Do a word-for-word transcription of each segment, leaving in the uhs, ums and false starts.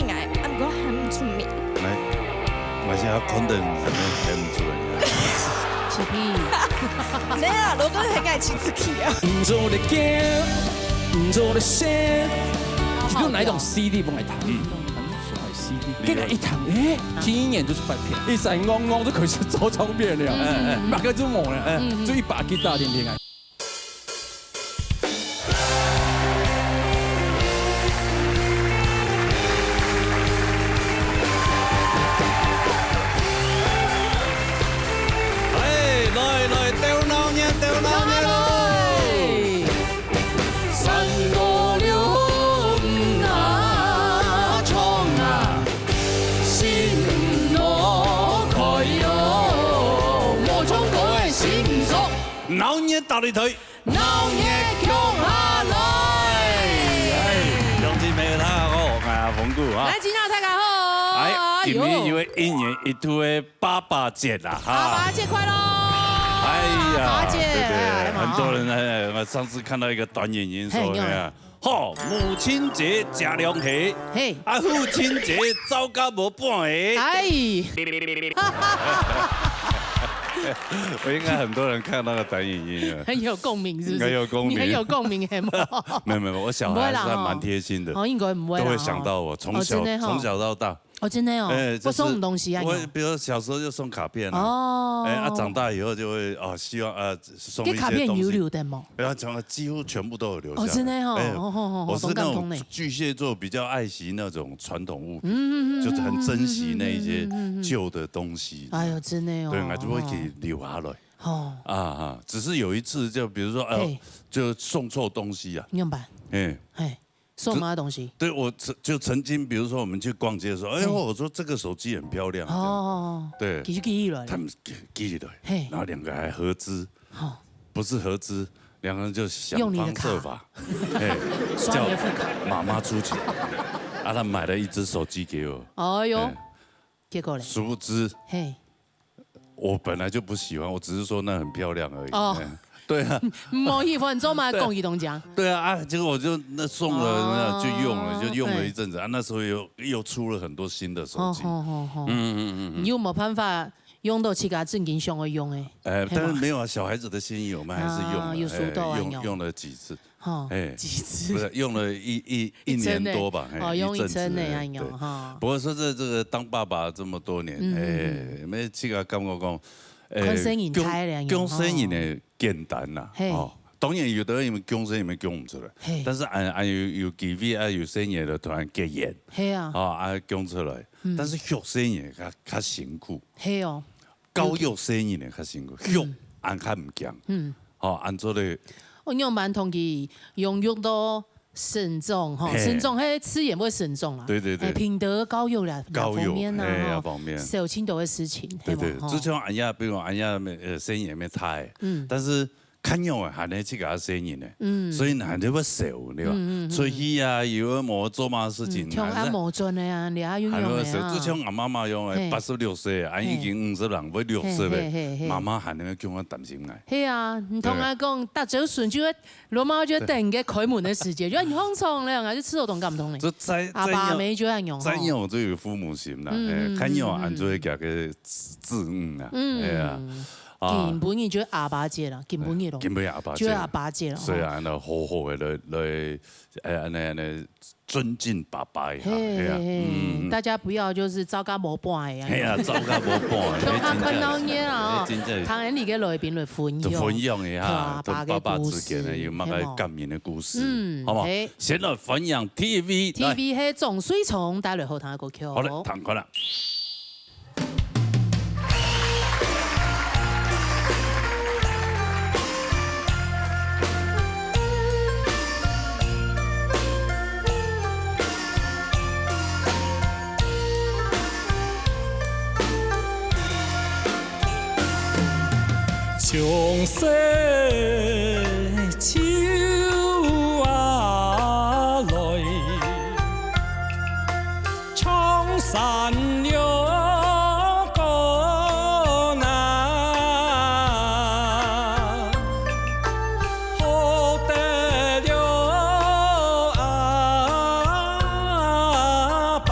，𠊎，啊，毋過喊毋出名。來，𠊎先要 confident，喊毋出來。是你。你啊，羅哥很愛親自去啊。毋做你驚，毋做你想。你有哪一種 C D 不愛聽？嗯。很喜欢 C D，这个一听，哎，听一年就是翻篇，一闪光光就可以是做唱片了，嗯嗯嗯。大概就没了，嗯嗯。就一把吉他定定啊。 哎，來，來，鬥鬧熱，鬥鬧熱咯！三五六五啊，衝啊，心路開喲，無唱歌个心酸。鬧熱大擂台。 鬧熱共下來！哎，鄉親朋友，大家好，𠊎係阿峰哥啊。來，今仔大家好。哎，今日又係一年一度个爸爸節啦，哈。爸爸節快樂！哎呀，爸爸節，對對，哎，很多人，哎，我上次看到一個短影音說，嘿，有。哎呀，吼，母親節食涼鞋，嘿。啊，父親節走甲無半个。哎。我應該很多人看那個短影音啊。很有共鳴，是不是？應該有共鳴。你很有共鳴，係無？沒有，沒有，我小孩還是蠻貼心的。不會啦吼。哦，應該不會啦吼。都會想到我，從小，哦，真的吼。從小到大。哦，真的哦。哎，就是我送你東西啊，有。我比如說小時候就送卡片啊。哦。哎，啊，長大以後就會，哦，希望，呃，送一些東西。這卡片有留的嗎？不要講了，幾乎全部都有留下來。哦，真的哦。哎，哦，哦，哦，我是那種好感動呢。巨蟹座，比較愛惜那種傳統物品，嗯，嗯，嗯，就是很珍惜那一些嗯，嗯，嗯，嗯，嗯，嗯，嗯。舊的東西。哎呦，真的哦。對，我就會給留下來。哦。啊，啊，只是有一次，就比如說，呃，嘿。就送錯東西啊。你怎麼辦？哎。嘿，送麼个東西？對，我曾，就曾經，比如說我們去逛街的時候，哎呦，嘿。我說這個手機很漂亮，哦，哦，哦。對。其實寄落來。他們寄，寄落來，嘿。然後兩個還合資，好。不是合資，兩個人就想方設法，用你的卡。嘿，刷你的副卡。叫媽媽出錢，啊，他買了一隻手機給我。哎呦，嘿。結果嘞？殊不知，嘿。我本來就不喜歡，我只是說那很漂亮而已。哦。嘿，對啊。無喜歡做麼个講佢東講？對啊，啊，結果我就那送了，哦，那就用了，就用了一陣子，嘿。啊，那時候又，又出了很多新的手機。好，好，好，好。嗯，嗯，嗯，嗯。你有沒有辦法 用到自家正經想愛用个，哎，係無？但是沒有啊，小孩子的心意，我們還是用了，啊，有收到啊，哎，用，用。用了幾次。吼，哎，幾次。不是，用了一，一，一年多吧，一陣仔。哎，哦，用一陣仔，一陣仔，哎，恁樣，對。吼。不過說這，這個當爸爸這麼多年，嗯，嗯，嗯。哎，每次啊，感覺講，哎，看細人大了，講，講細人个簡單啦，吼。嘿。哦，當然有的人因為講細人講毋出來，嘿。但是啊，啊，有，有機會啊，有細人就突然結緣，嘿啊。哦，啊，講出來，嗯。但是畜細人較，較辛苦。嘿哦。 教育細人个較辛苦，畜，嗯。恁較毋驚。嗯。吼，恁做得。我仰般同佢養育到成長，吼，嘿。成長，嘿，自然會成長啦。對，對，對。哎，品德教育啦，教育，方面啊，嘿，吼，方面。小青島个事情，對，對，係無？吼。就像恁樣，比如恁樣，呃，細人也大，嗯。但是 看樣啊，還係自家細人呢，嗯。所以還係會愁，對吧？嗯，嗯，嗯。出去啊，又要無做麼个事情，嗯，像還係，恁無準个啊，你啊，樣樣个啊。還係會愁，就像𠊎媽媽樣个，嘿。八十六歲啊，嘿。已經五十零，會六十个，嘿，嘿，嘿，嘿。媽媽還係會叫𠊎擔心个。係啊，你同𠊎講，對。逐朝晨就會，羅媽就會等个開門个時間，就你䟘床了，𠊎就試著當感動呢。就再，阿爸阿姆就恁樣吼。再有，再有這個父母心啦，嗯，嘿，看樣啊，嗯，嗯，嗯。恁做得佢个子女啊，嗯。係啊。 啊。今晡日就阿爸節啦，今晡日咯。今晡日阿爸節。就阿爸節咯，所以啊，吼。恁樣好好个來，來，哎，恁樣，恁樣尊敬爸爸一下，嘿，係啊，嘿，嘿，嗯，嗯。大家不要就是走甲無半个啊。係啊，走甲無半个，就較看鬧熱啊，哦。彼真正，彼真正。聽𠊎俚个來賓來分享，就分享一下，同阿爸个故事，同爸爸之間呢，有麼个感人个故事，係無？嗯，好不好？嘿。先來歡迎T V，來。T V係張水聰帶來好聽个歌曲哦。好嘞，聽看啦。 從細就啊來，唱山歌啊，好得了阿爸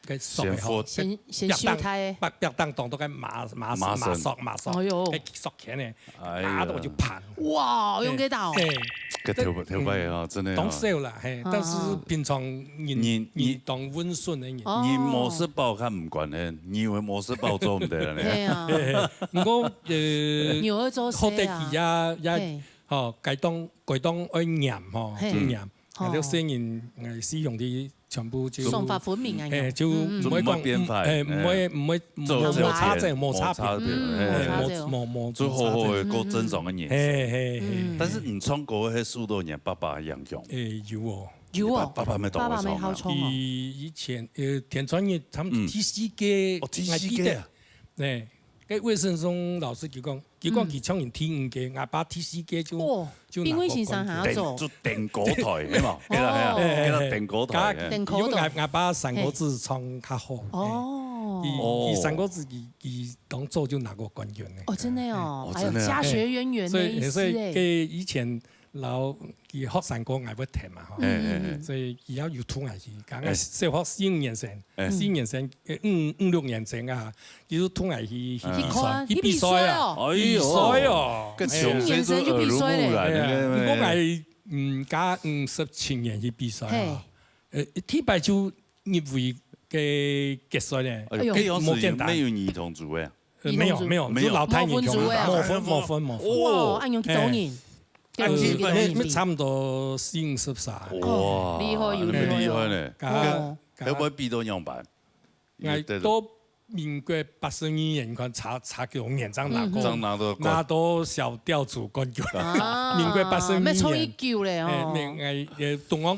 个索个吼，先先手忒个。壁壁壁當當到个麻麻麻麻索麻索，哎喲，个索鉗个，哎呀，打到就盤。哇，用个到。哎，个頭頭擺啊，真个啊。當少啦，嘿，但是平常人人人當溫順个人。哦。人無食飽較毋慣个，你以為無食飽做毋得了呢？係啊。嘿嘿，毋過呃，牛仔做事啊。好得意啊，也嘿。吼，該當該當愛黏吼，嘿。黏。 哦。啊，這細人，呃，使用个全部就，爽法分明啊，嘿，就毋會講，嗯，嗯。毋會變壞，哎，毋會，毋會，做，無差別，無差別，無差別，嗯，哎，無差別。無，無，無，就好好个過正常个人生。嘿，嘿，嘿。嗯。但是你唱歌个時候，你爸爸影響？哎，有哦。有哦。你爸，爸爸乜當會唱啊？爸爸乜好唱哦。以，以前，呃，天穿日，他們第四個，嗯。哦，第四個。𠊎記得，哎，該魏生松老師佢講， 佢講佢唱人第五個，𠊎爸第四個就，哦，就拿過冠軍。比魏先生還要早。就點歌台，係嘛？係啦，係啦，哦。佢个點歌台，加，哎。點歌台。因為𠊎，𠊎爸山歌子唱較好。哦。佢，佢山歌子佢，佢當早就拿過冠軍个。哦，真个哦，哦，哎喲，真个啊。家學淵源的意思哎。所以，所以，佢以前 摎佢學山歌𠊎會聽嘛，吼。哎，哎，哎。所以佢也有渡𠊎去，剛剛小學四五年生，哎。四五年生，呃，五，五六年生啊，佢就渡𠊎去，去比賽，去比賽哦。哎喲。比賽哦。四五年生就比賽咧。哎呀。哎呀，毋過𠊎，嗯，加五十七年去比賽啊。嘿。呃，第一擺就入圍个決賽呢。哎喲，哎喲。該當時有，無簡單。沒有兒童組哎啊？ 呃，沒有，兒童組。沒有，沒有。就老太人共下。無分組的啊。無分，無分，無分。哇，恁樣幾多人？哎。該有幾多人比？啊，那，那差不多四五十儕。哇，哦，厲害，有厲害哦。那麼厲害呢。哦。該，該，該會比到仰般？𠊎到民國八十二年，你看差，差幾多年，正拿過，嗯，嗯。正拿到冠。拿到小調組冠軍。啊，民國八十二年。乜唱已久咧哦。哎，沒，哎，也，中央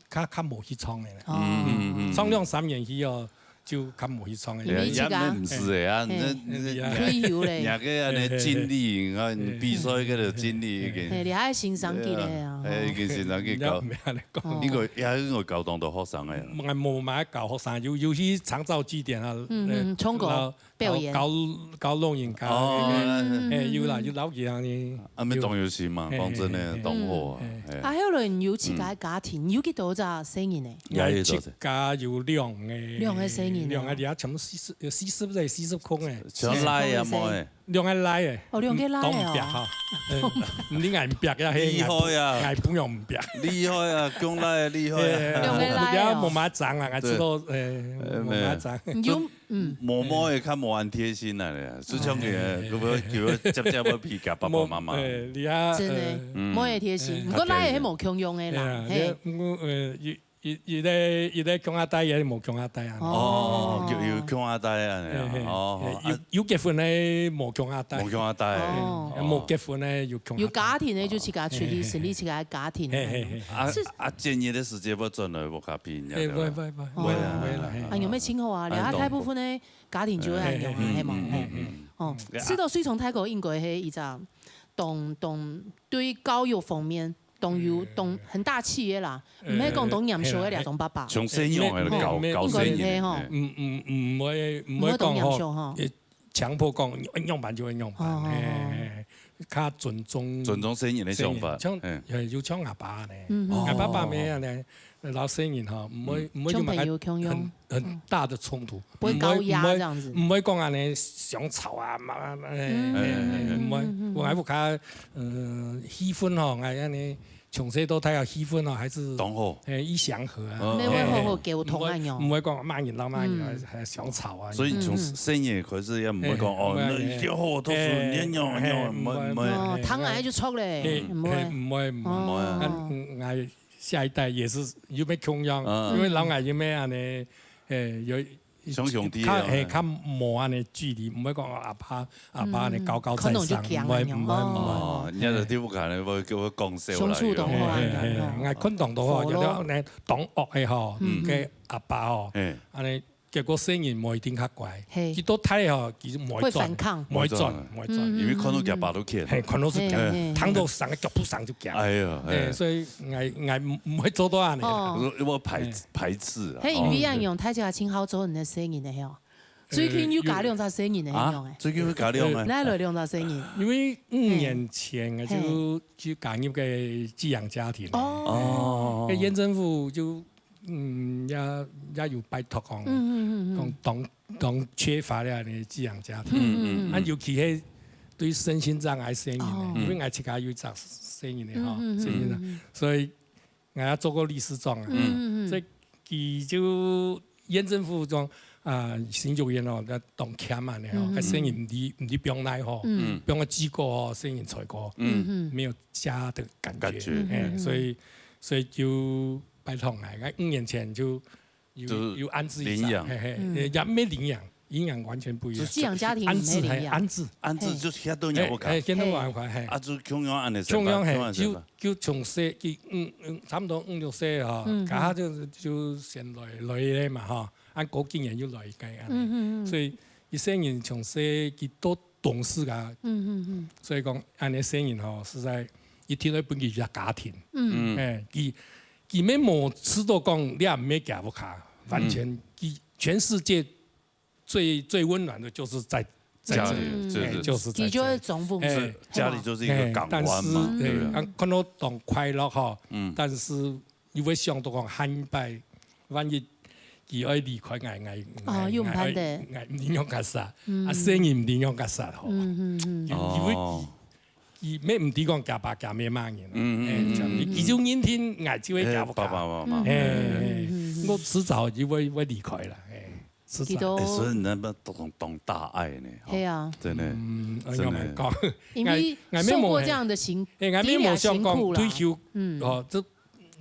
較，較無去唱个咧。哦。嗯，嗯，嗯，嗯。唱兩三年去哦， 就較無去唱个。也，也毋使个啊，嘿。那，那，嘿。退休咧。人家个恁樣經歷，你看，你比賽个就經歷已經。嘿，你還新生機咧啊，哎，已經新生機搞。人家毋係恁樣講。哦。應該，也應該教當多學生个。𠊎無麼教學生，有，有去長照據點啊，嗯，嗯，呃，唱歌，摎，表演。摎，摎老人家，哦，哎，有啦，有摎佢恁樣。 啊，乜當有心嘛，嘿，講真个，嘿，嘿，當好啊，嘿。嘿。啊，後來你有自家个家庭，嗯。有幾多隻細人呢？𠊎自家有兩個，兩個細人啊。兩個，而且全部四十，四十歲，四十空个。全倈仔啊，妹仔。兩個倈仔。哦，兩個倈仔哦。當毋白哈。嗯，你硬白呀，嘿，厲害啊。𠊎不用白。厲害啊，降倈仔厲害啊。嘿，兩個倈仔哦。也無麼長啦，𠊎知道，對。誒，呃，無麼長。你有 嗯。妹妹較無恁貼心啊，就像佢，哎，佢會，佢會接接會皮夾爸爸媽媽。哎，你啊，真个，呃，嗯。妹仔貼心，哎，毋過倈仔係無共樣个啦，哎呀，嘿。你，毋過，呃，一，一，一個，一個共下大，一個無共下大啊。哦，哦。有，有共下大啊，嘿，嘿，哦，嘿，有，啊。有結婚个無共下大。無共下大。哦。哎，無結婚个有共下大。有家庭个就自家處理，嘿，嘿，嘿。成立自家个家庭。嘿，嘿，嘿。啊，是。啊，建議个時節會轉來屋下陪人家，哎，對吧？會，會，會，哦。會啊，會啦，嘿。啊，有無盡好啊？哎，這下大部分个 家庭就會恁樣啊，懂。係無？嗯，嗯，嗯，嗯。哦，嗯。試著水沖大哥應該係一隻當，當對教育方面當有，嗯。當很大氣个啦，嗯。毋係講當嚴肅个這種爸爸。像細人个教，嗯。教細人个。應該毋係吼。嗯。嗯，嗯，毋會，毋會講吼，毋會當嚴肅吼。呃，強迫講，愛仰般就愛仰般，哦，哦，哦。嘿，嘿，嘿。 較尊重，尊重細人个想法，細人，像，嘿。呃，有像阿爸呢，嗯，嗯。阿爸爸乜恁呢，摎細人吼，毋會，嗯。毋會有麼个像朋友共樣。很，很大的衝突，嗯。不會高壓這樣子。毋會，毋會，毋會講恁呢相吵啊，嘛，嘛，嘛，嘿，嗯。嘿，嘿，毋會。嗯，嗯，嗯。𠊎屋下，呃，氣氛吼，𠊎恁呢，從細到大个氣氛吼，還係當好。嘿，異祥和啊。嗯。你會好好溝通啊，嘿，嘿。毋會，毋會講罵人摎罵人啊，嗯。還相吵啊。所以從細人開始也毋會講，嗯。哦，嘿，嘿。那一定要好好讀書，嘿，你要，你要，嘿，毋會，毋會。毋會。 哦，嘿，糖矮就臭咧，嘿，毋會。嘿，毋會，毋會。哦。啊，嗯，𠊎下一代也是有乜共樣，嗯。因為摎𠊎有乜恁呢，誒，有，像兄弟一樣，較，嘿，較無恁呢距離，毋會講阿爸，阿爸呢，嗯。高高在上，可能就強毋會，毋會，毋會。哦，人家就聽毋慣，會，會講笑啦，相處當好啊，有。嘿，嘿，嘿，哦。𠊎看當多吼，有的恁呢當惡个吼，嗯。个阿爸吼，嘿。恁呢 結果細人無一定較乖，嘿。佢到大吼，佢就無會轉，會反抗。無會轉，無會轉。嗯，嗯，因為看到佢爸都譴。嘿，看到係譴，嘿，嘿，嘿。聽到聲，腳步聲就驚。哎呀，嘿，嘿。所以𠊎，𠊎毋，毋會做到恁呢啦。哦。我，我排，嘿。排斥啊，嘿，哦。因為恁樣，大家盡好做你个細人个吼。最近又加兩隻細人个，啊？恁樣誒。最近又加兩個？哪來兩隻細人？因為五年前啊，嘿。就，就加入个寄養家庭。哦。哦。該縣政府就嗯，也，也有拜託講，嗯，嗯，嗯，嗯。當，當，當缺乏了呢寄養家庭。嗯，嗯，嗯。啊，尤其係對身心障礙細人呢，哦。因為𠊎自家有一隻細人呢，吼，嗯，嗯，嗯，身心障，嗯，嗯。所以 𠊎也做過理事長啊。嗯，嗯，嗯。所以佢就縣政府講，啊，新竹縣哦，該當欠啊，你吼，嗯，嗯，該細人毋知，毋知放哪吼，嗯。放个機構哦，細人衰過，嗯。沒有家的感覺。感覺。哎，嗯，嗯。所以，所以就拜託𠊎，𠊎五年前就有，就是有安置一隻，領養。嘿，嘿，嗯。也毋係領養， 營養完全不一樣。就寄養家庭安置，毋係領養。嘿，安置。安置就歇到若屋下。嘿，嘿，歇到若屋下，嘿。啊，就共樣恁樣生活，共樣，嘿，共樣生活。就，就從細，佢，嗯，嗯，差不多五六歲吼，嗯，嗯。該下就，就先來，來个嘛吼，啊，過幾年又來一個恁樣。嗯，嗯，嗯。所以，佢細人從細佢都懂事啊。嗯，嗯，嗯。所以講，恁樣細人吼，實在一定愛分佢一個家庭。嗯。嗯。哎，佢，佢乜無試著講，你也毋係佢屋下，完全，嗯。佢全世界 最，最溫暖的就是在，在這裡。家裡，嗯。就是。哎，就是在這裡。佢就係掌握。哎，這家裡就是一個港灣嘛，哎，但是，對不對？哎，啊，看到當快樂吼，嗯。但是又會想到講，下一擺，萬一佢愛離開𠊎，𠊎，哦，𠊎，又毋盼得。𠊎，𠊎，你仰結煞？嗯。啊，細人你仰結煞吼？嗯，嗯，嗯。佢，佢會，哦。佢，佢乜毋知講佢爸佢姆麼人啊。嗯，嗯，哎，嗯，嗯，嗯。佢就認定𠊎就係佢屋下。哎，爸爸媽媽。哎，哎，哎，嗯，嗯，嗯。我遲早就會，會離開了，哎。 是這樣。佢都哎，所以你那邊當，當大愛呢，吼。係啊。真的，嗯，哎，真的。仰般講？因為，𠊎，𠊎，受過這樣的辛，哎，𠊎，𠊎無想講退休，經歷辛苦啦。嗯。哦，這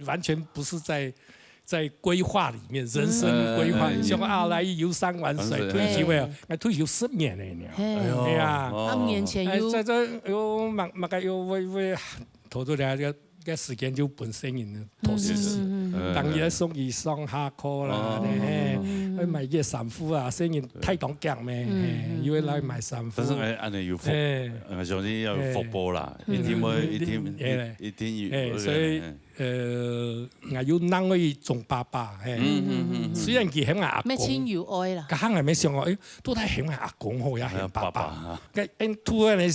完全不是在，在規劃裡面，人生規劃。嗯。想啊，來遊山玩水，嗯。退休了，哎。哎，退休十年了呢。嘿。哎喲。哎呀。哦。啊，五年前有，哎，在這有，嘛，嘛个有，我，我， 投資了，這，這時間就分細人投資。嗯，嗯，嗯，嗯。當然送佢上下課啦，哦。嘿，嗯，嗯，嗯。愛買這衫褲啊，細人太當驚咩，嗯，嘿，嗯，又愛來買衫褲。但是，哎，恁樣有福，哎。呃，相信要有福報啦，哎。一定會，嗯，一定，哎。一，一定有，哎，所以，哎。呃， 𠊎又另外一種爸爸，嘿。嗯，嗯，嗯，嗯。雖然佢喊𠊎阿公，乜親有愛啦。該下𠊎乜想哦，哎，到底喊𠊎阿公好，也喊爸爸。哎呀，爸爸啊。該，哎，突然間，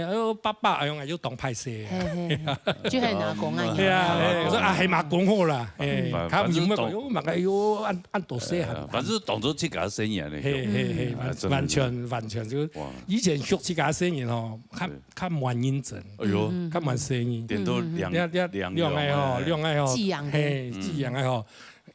哎喲，爸爸，哎喲，𠊎又當歹勢。嘿，嘿，嘿。就喊阿公啊，對啊，哎，我說啊，喊阿公好啦，哎，嗯。反，他們有沒有講，反正當，哎喲，嘛个，哎喲，恁，恁多歲啊。哎呀，反正當作自家細人呢。嘿，嘿，嘿，嗯。完，哎，真的是。完全，完全就，哇。以前畜自家細人哦，較，對。 較無認真，哎喲。嗯。較無細膩。顛倒領，嗯，嗯。領，領養啊。兩，兩，兩個吼，兩個吼，寄養个。嘿，嗯。寄養个吼，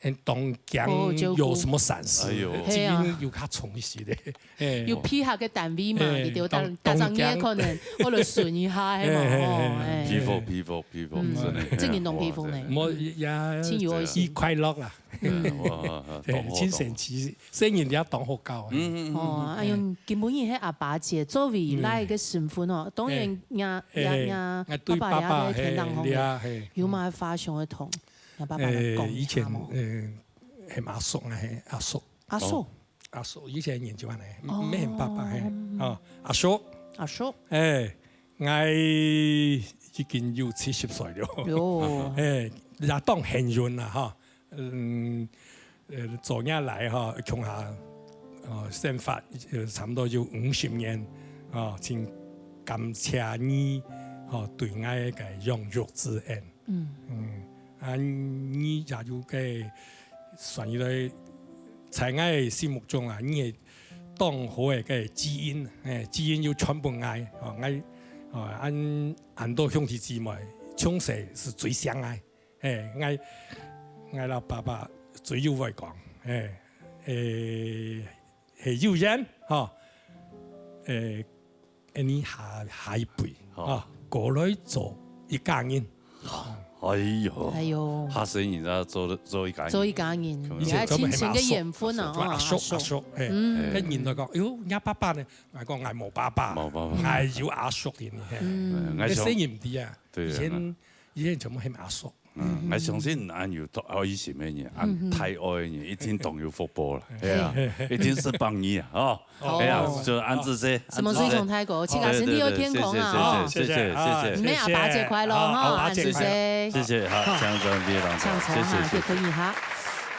嗯，當驚有什麼閃失，哎喲。責任又較重一些咧，嘿。有配合个單位嘛，嘿，你就當，當驚。逐，逐隻月可能愛來巡一下，係無？嘿，嘿，嘿。吼，哎。佩服，佩服，佩服，嗯，真的。真个當佩服呢。嘿，哇，這，無，也，真有愛心。以快樂啦。嗯，哇，哇，哇，嘿，當好，真神奇。 細人也當好教。嗯，嗯，嗯，哦，嗯。哎喲，今晡日係阿爸節，作為倈仔个身份哦，嗯。當然，哎，若，哎，若，哎，若爸爸，若對爸爸，這个天頂方个，嘿，這，嘿。有麼个話想愛同若爸爸來講一下無？哎，以前，呃，喊阿叔啊，嘿，阿叔。阿叔？哦，阿叔，以前人就恁樣，哦。毋係喊爸爸，嘿，哦，阿叔。阿叔。哎，𠊎已經有七十歲了。喲。哎，也當幸運啦，哈。 嗯，呃，做下來吼，共下，哦，生活，呃，差不多有五十年，哦，真感謝你，哦，對𠊎个養育之恩。嗯。嗯，啊，你也有个算起來，在𠊎心目中啊，你个當好个基因，哎，基因又傳分𠊎，哦，𠊎，哦，恁，恁多兄弟姊妹，從細係最惜𠊎。 嘿，𠊎，𠊎摎爸爸最有話講，嘿，誒，係有緣，吼，誒，誒，你下，下一輩，好。吼，過來做一家人。哎喲，哎喲。下世人啊，做，做一家人。做一家人，以前也親情个緣分啊，吼，阿叔，阿叔，阿叔。阿叔，嘿，嗯。該人來講，哎喲，你爸爸呢？𠊎講，𠊎無爸爸，無爸爸。𠊎有阿叔个呢，嘿。嗯。嗯，𠊎想，該細人毋知啊，對啊。以前，以前全部喊阿叔。 嗯，𠊎相信恁有愛心个人，恁大愛个人，一定當有福報啦，嗯。係啊，一定係幫你啊，哦。好。係啊，就恁仔細，什麼水沖泰國，自家身體要健康啊，哦。謝謝，謝謝，謝謝，謝謝。你們阿爸節快樂哈，好，阿爸節快樂。恁仔細。謝謝，好，這樣子非常好，謝謝，謝謝。就可以哈。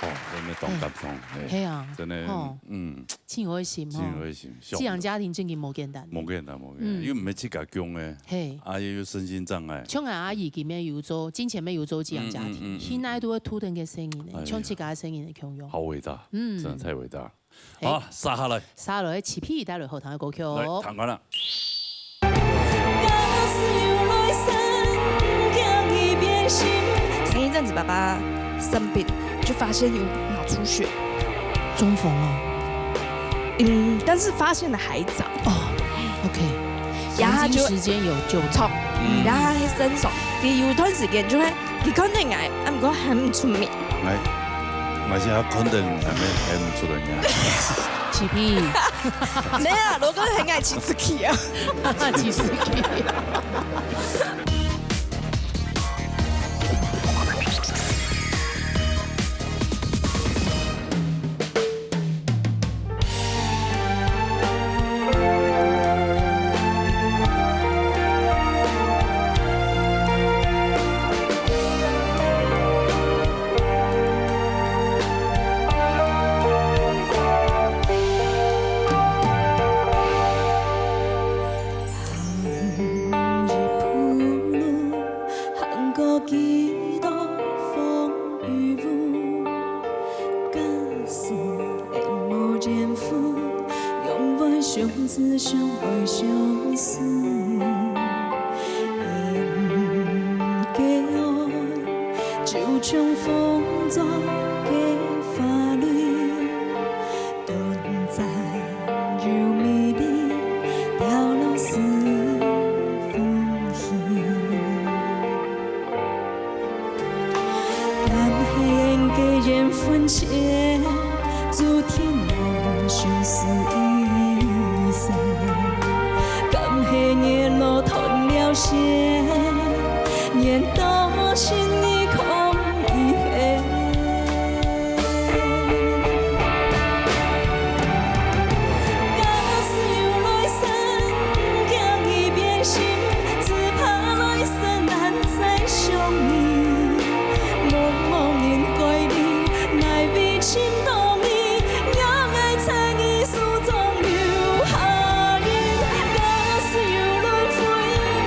哦，真个當感動，嘿，係啊，真个，吼，嗯，盡有愛心吼。盡有愛心，寄養家庭真个無簡單。無簡單，無簡單，嗯。因為毋係自家降个，係，啊，又有身心障礙。像𠊎阿姨佢乜有做，進前乜有做寄養家庭，嗯，嗯，嗯，嗯。現在都會拖等个細人呢，哎呀。像自家个細人个共樣。好偉大，嗯。真的太偉大了。 好，續下來。續下來，七P帶來好聽个歌曲。來，聽看啊。前一陣子爸爸生病，就發現有腦出血。中風哦。嗯，但是發現得還早。哦，OK。然後他就，黃金時間有救。著，嗯。然後他會伸手，佢有段時間就會，佢看到𠊎，啊，毋過喊毋出名。哎，𠊎想要看到你，還沒，還沒出來呢。七P。沒有啊，羅哥很愛騎自己啊。騎自己。 行過幾多風雨霧，假使會無緣分，仰會相知，相愛，相思？因為愛就像風中个花蕊， 短暫又美麗，掉落是風景。感恩个緣分線，注定難相守一生。感恩月落斷了線，願多情已空遺憾。 假使有來生，毋驚伊變心，只怕來生難再相遇。茫茫人海裡，哪位尋到你？若愛在你手中留下印。假使有輪迴，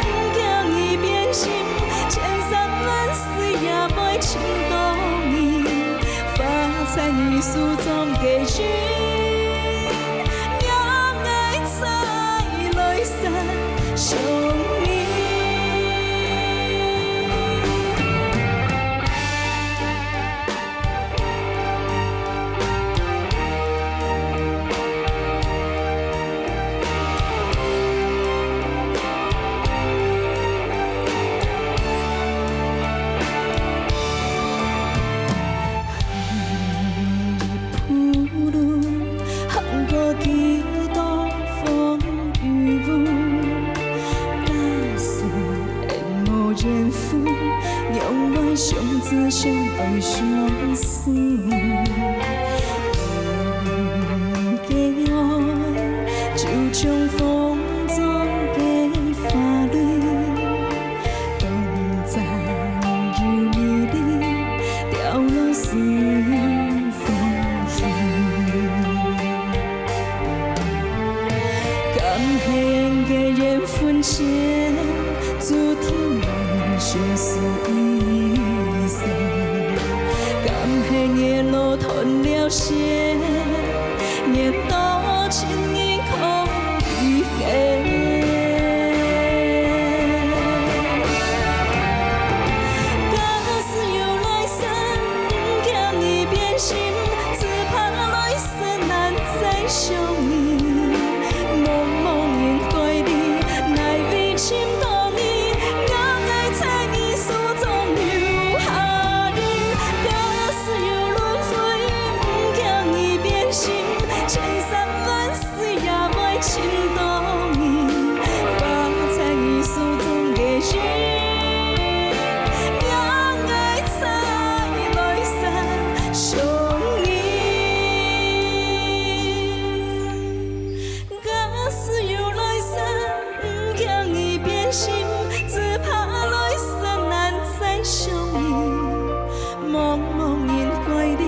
毋驚伊變心，千山萬水也會尋到你。 花在你手中个印，若愛在來生相遇。 行過幾多風雨霧，假使會無緣分，仰會相知，相愛，相思？因為愛就像風中个花蕊， 短暫又美麗，掉落是風景。感恩个緣分線，注定難相守一生。感恩月落斷了線， 願多情已空遺憾。假使有來生，毋驚伊變心，只怕來生難再相遇。茫茫人海裡，哪位尋到你？若愛在你手中留下印。假使有輪迴，毋驚伊變心，千山萬 水也會尋到你，花在你手中个印，若愛在來生相遇。假使有來生，毋驚伊變心，只怕來生難再相遇。茫茫人海裡，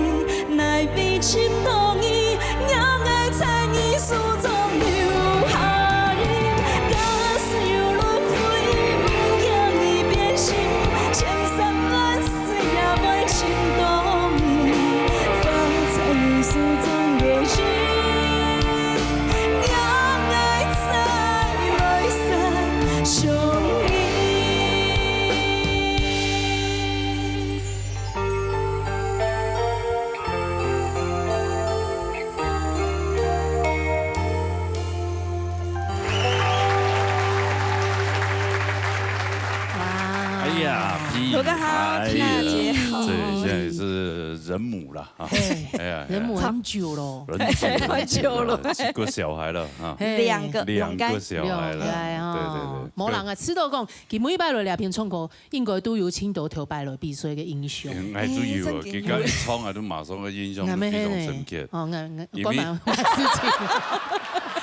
有个好，哎呀，娜姐好。这现在是人母了啊。嘿，哎呀，人母很久了。人母很久了。几个小孩了啊。嘿。两个，两个。两个小孩了。两个啊。对，对，对。無人啊，知道講，佢每擺來這片唱歌，應該都有盡多頭擺來比賽个印象。嗯，哎，都有啊，哎，真个。佢講一唱啊，都馬上个印象都非常深刻。哦，𠊎，𠊎，因為，關門事情。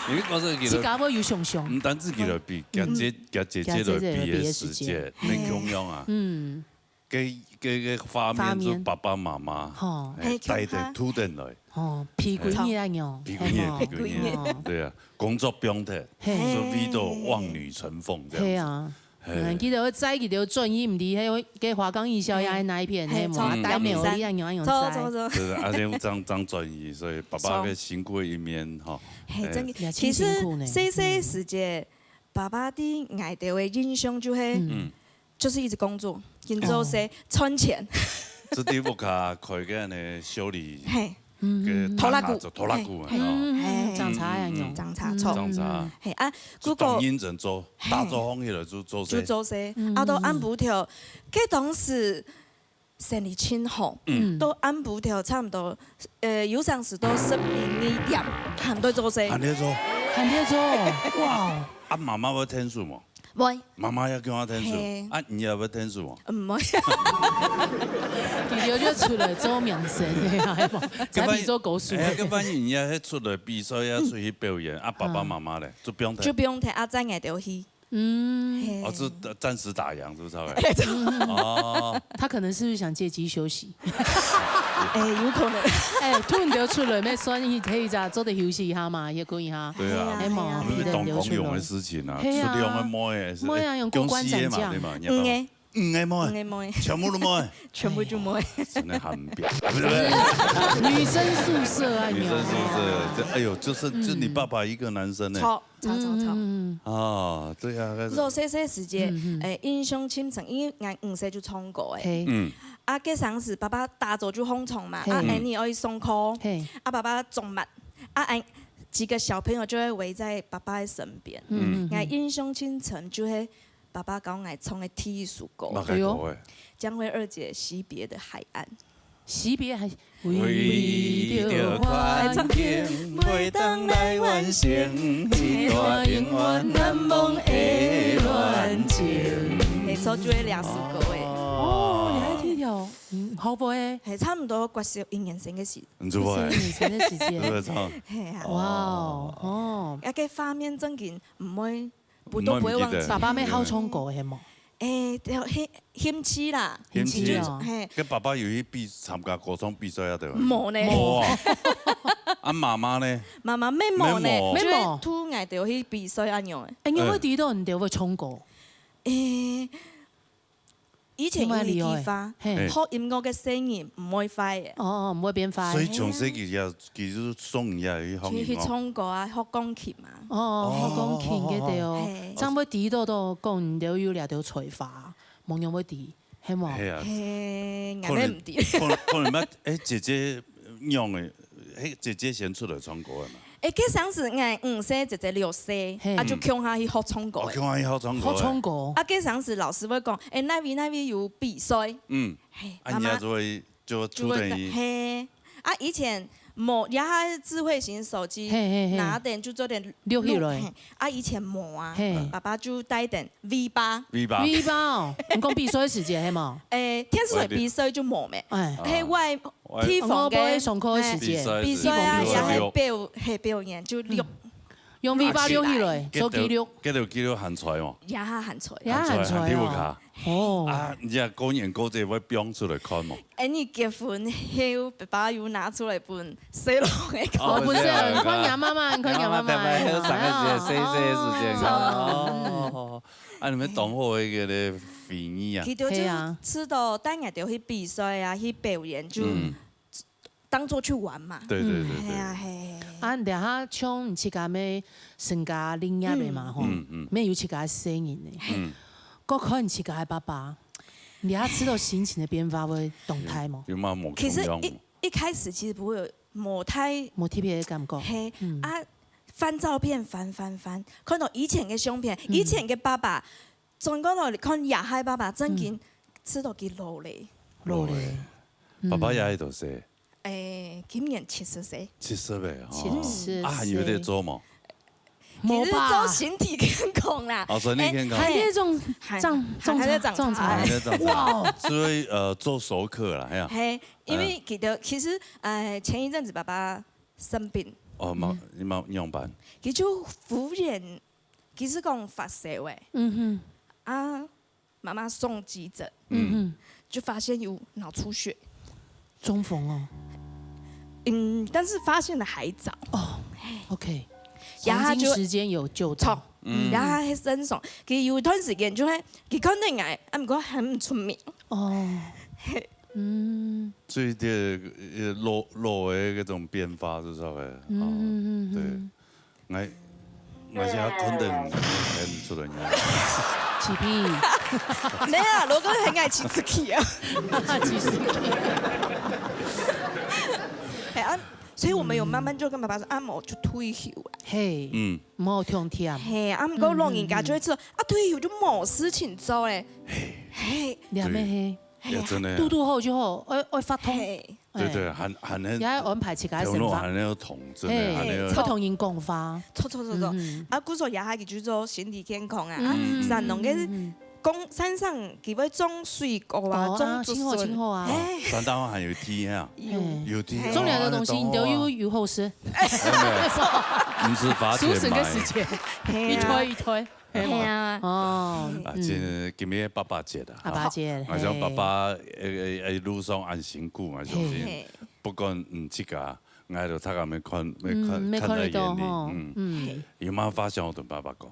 因為嗰時佢自家會有想像。毋單止佢來比，嗯。佢姐，佢姐姐來比个時節，嘿。那共樣啊。嗯。 个，个，个畫面就爸爸媽媽，畫面。吼。哎，嘿，帶等、牽下。渡等來。吼，皮鬼熱啊，哎，皮鬼熱，吼。皮鬼熱，哦。對啊，工作放忒，嘿。就為著望女成鳳這樣子。嘿啊。嘿。嗯，記得𠊎載佢兜轉去，毋知該，該華岡藝校也係哪一片，嘿，嘿，無？啊，帶妹仔，你啊，你啊，走，走，走。對，啊，這樣正，正轉去，所以爸爸个辛苦个一面，吼。嘿，哎。真个，也真辛苦呢。其實，細細時節，爸爸對𠊎兜个印象就係，嗯。 就是一直工作，緊做事，賺錢。這地方開个呢，修理，嘿。个拖拉庫。拖拉庫嘛，嘿，哦。嗯，嘿。掌車啊，嗯，嗯。掌車，著。掌車。嘿，啊，就當認真做，嘿。打早䟘起來就做事。就做事，嗯，啊，到暗晡頭，該當時生理盡好，嗯。到暗晡頭差毋多，呃，有當時到十一二點，還在做事。還在做？還在做，哇。啊，媽媽會𢯭手無？ 會。媽媽也叫𢯭手，嘿。啊，你也會𢯭手無？毋會。佢就出來做明星个啊，係無？才比做歌手。哎，該萬一你也係出來比賽，也出去表演，啊，爸爸媽媽咧，就放忒。就放忒，啊，載𠊎兜去。嗯。嘿。哦，是暫時打烊，是不是？哦。他可能是不是想借機休息？ 哎，有可能。哎，渡你兜出來，乜算係，係一隻做得休息一下嘛，歇睏一下。對啊。係無？係啊。你兜出來。當光榮个事情啊，係啊。出兩个妹仔，妹仔，用過關斬將。恭喜个嘛，對嘛？五个。五个妹仔。五个妹仔。全部都妹仔。全部就妹仔。哎呀，真的很表。女生宿舍啊，女生宿舍，有。這，哎呦，就是，就你爸爸一個男生呢。著，著，著，著。嗯，嗯，嗯。啊，對啊，那是。做細細時節，嗯，嗯。哎，印象盡深，因為𠊎五歲就唱歌个。嘿。嗯。 啊，該當時爸爸打早就䟘床嘛，嘿。啊，𠊎等愛上課，嘿。啊，爸爸做麼个，啊，𠊎幾個小朋友就會圍在爸爸的身邊。嗯，嗯，嗯。𠊎印象盡深，就係爸爸教𠊎唱个第一首歌。哪个歌誒？哎喲。江蕙二姐《惜別的海岸》。惜別還，為著環境，袂當來完成，一段永遠難忘的戀情。嘿，所以就係這首歌誒。哦，你還聽著？ 嗯，好不誒？嘿，差毋多國小一年生个時。你知無誒？國小一年生个時節。對，唱。嘿啊。哇哦，哦。該個畫面正經毋會，毋會，都毋會忘記。爸爸乜好唱歌，係無？誒，對，興，興趣啦。興趣。興趣哦。嘿。該爸爸有去比，參加歌唱比賽啊，對無？無呢。無啊。啊，媽媽呢？媽媽乜無呢，乜無。就係渡𠊎兜去比賽恁樣誒。誒，你會知道你兜會唱歌？誒， 以前有一句話，你蠻厲害。嘿。學音樂个細人毋會壞个。哦，哦，毋會變壞。所以從細佢也，佢就送你也去學音樂。去，去唱歌啊，學鋼琴啊。哦，學鋼琴个對哦。嘿。正會知道到講你兜有這兜才華，無人會知，係無？係啊。嘿，𠊎乜毋知。可能，可能，可能乜，誒，姐姐用个，誒，姐姐先出來唱歌个嘛。 誒，該當時𠊎五歲，姐姐六歲，嘿。啊，就共下去學唱歌誒。哦，共下去學唱歌誒。學唱歌。啊，該當時老師會講，誒，哪位哪位有比賽。嗯。嘿，啊，媽媽你也就會，就就會，出等於。嘿。啊，以前無，這下智慧型手機，嘿，嘿，嘿。拿等就做得錄起來。錄，嘿。啊，以前無啊，嘿。爸爸就帶等 V八。V八。V八哦，你講比賽个時節係無？誒，電視台比賽就無咩。哎。係外地方个，外地上課个時節。嘿，比賽啊，比賽。也係表，係表演，就錄。嗯。用V八錄起來，手機錄。該條，該條記錄還在無？也還在。也還在哦。還在，還在哦。哦。啊，你這過年過節會放出來看無？ 恁樣結婚後，爸爸有拿出來分細佬个看。哦，分細佬，看若媽媽，看若媽媽。若媽媽，上个時節，細細个時節。哦。哦。啊，你兜當好个一個咧回憶啊。其實就係啊。知道帶𠊎兜去比賽啊，去表演，就嗯。當作去玩嘛。對，對，對，對。係啊，係。啊，這下像你自家乜成家立業个嘛，吼，嗯，嗯。乜有自家个細人呢。嗯。 過看自家个爸爸，你也知道心情个變化會當大無？有，有嘛無共樣無？其實一，一開始其實不會有無太無特別个感覺。嘿，嗯。啊，翻照片，翻，翻，翻，看到以前个相片，嗯。以前个爸爸，轉過頭看這下个爸爸，正經，嗯。知道佢老咧。老咧。老咧。爸爸也係多歲？誒，今年七十歲。七十歲吼。七十歲。啊，還有在做無？其實做身體健康啦。無吧？哦，身體健康。誒，還在種，還，種，還在長草。種草。還在長草。哇哦。所以，呃，做熟客啦，係啊。嘿，因為記得，其實，呃，前一陣子爸爸生病。哦，嘛，你嘛，你仰般？佢就忽然，其實講發燒誒。嗯哼。啊， 媽媽送急診，嗯哼。就發現有腦出血。中風哦。嗯，但是發現得還早。哦，OK。然後他就，黃金時間有救到。著，嗯。然後他很生疏，佢有一段時間就會，佢看到𠊎，啊，毋過喊毋出名。哦。嘿。嗯。所以這，呃，老，老的那種變化是啥个？嗯，哦，嗯，嗯，對。嗯。 𠊎，𠊎想要肯定喊毋出來呀。起屁。沒有啊，羅哥很愛起自己啊。起自己。嘿啊，所以我們有慢慢就跟爸爸說，啊，無就退休啊。嘿，嗯。莫痛忝。嘿，啊，毋過老人家就會說，啊，退休就無事情做咧。嘿。嘿。你還沒嘿。 嘿啊，也真的呀。堵堵好就好，愛，愛發通。嘿。對，對，哎。還，還很，也要安排自家个生活。頭腦還要通，真的，嘿，還要，愛同人講話。著，著，著，著。嗯。啊，故所也還就做身體健康啊，嗯。啊，山農个，嗯，嗯，嗯。講，山上佢會種水果啊，哦，種竹筍。啊，真好，真好啊。哎。山頂還有地啊。有。嘿。有地啊，種了个東西，你都有，有好食。沒有，沒有，毋使花錢買。竹筍个時節，嘿啊。一推一推。 係無？係啊。哦，啊，嗯。今，今日爸爸節啊，爸爸節，吼，𠊎想爸爸，嘿。誒，誒，誒，路上恁辛苦，𠊎相信，嘿。不管，嗯，自家，𠊎都大家愛看，愛看，嗯，愛看在眼裡，愛看得到吼，嗯。嗯。有麼个話想要同爸爸講？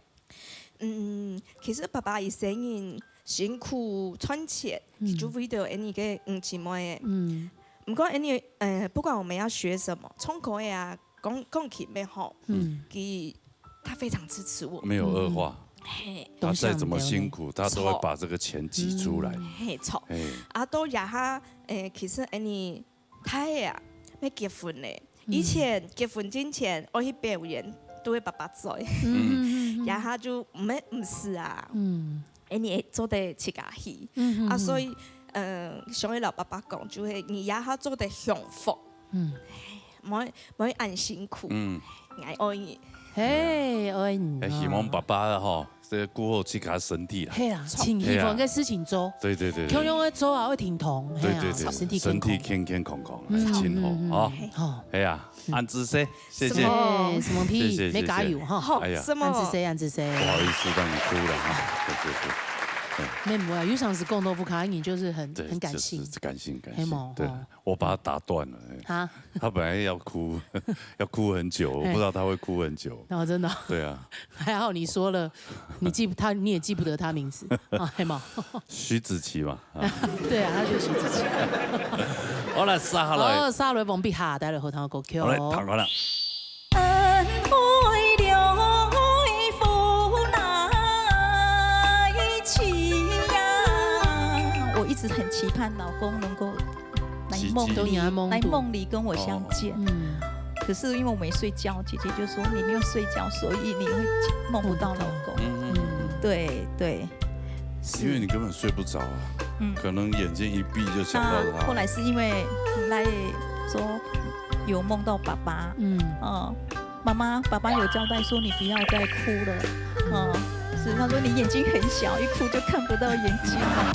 嗯，其實爸爸一生人辛苦賺錢，嗯。就為著𠊎等个五姊妹。嗯。毋過𠊎等，呃，不管我們要學什麼，唱歌个啊， 鋼，鋼琴也好，嗯。佢，他非常支持我。沒有惡話。嗯。嘿。他再怎麼辛苦，他都會把這個錢擠出來。嗯。嘿，著。嘿。啊，到這下，誒，其實𠊎等大个啊，要結婚咧。嗯。以前結婚之前，愛去表演，都會爸爸載。嗯，嗯，嗯，嗯。這下就毋，毋使啊。嗯。 𠊎等會做得自家去。嗯，嗯，啊，嗯。所以，呃，想愛摎爸爸講，就係你這下做得享福。嗯。莫，莫恁辛苦。嗯。𠊎愛你。嘿，愛你哦。哎，希望爸爸吼，這顧好自家身體啦。嘿啊，盡喜歡个事情做。嘿啊。對，對，對，對。共樣个做啊，愛停動，嘿啊，對，對，對，身體健康。身體健健康康，嗯，哎，盡好，嗯，嗯，哦。嘿。好。哎呀， 恁仔細，謝謝。什麼？哎，什麼屁？謝謝，沒加油哈。謝謝。哎呀。什麼？恁仔細，恁仔細。不好意思讓你哭了哈，謝謝，謝謝。沒有啊，有常時講到不開心，就是很，對，很感性。就是感性，感性，嘿嘛，對，哦。我把他打斷了，哎。啊？他本來要哭，要哭很久，我不知道他會哭很久。哎。哦，真的哦。對啊。還好你說了，你記不，他，你也記不得他名字，啊，嘿嘛。徐子淇嘛。 啊。對啊，他就是自己。好，來，續下來。好，續下來王碧霞帶來好聽个歌曲哦。好，來，聽看啦。恩惠了福哪一起呀？我一直很期盼老公能夠來夢裡，期待。來夢裡跟我相見。哦。嗯。可是因為我沒睡覺，姐姐就說你沒有睡覺，所以你會夢不到老公。嗯，嗯，嗯。對，對。 是。因為你根本睡不著啊，嗯。可能眼睛一閉就想到他。那後來是因為來說有夢到爸爸，嗯。哦，媽媽，爸爸有交代說你不要再哭了，哦，是，他說你眼睛很小，一哭就看不到眼睛了。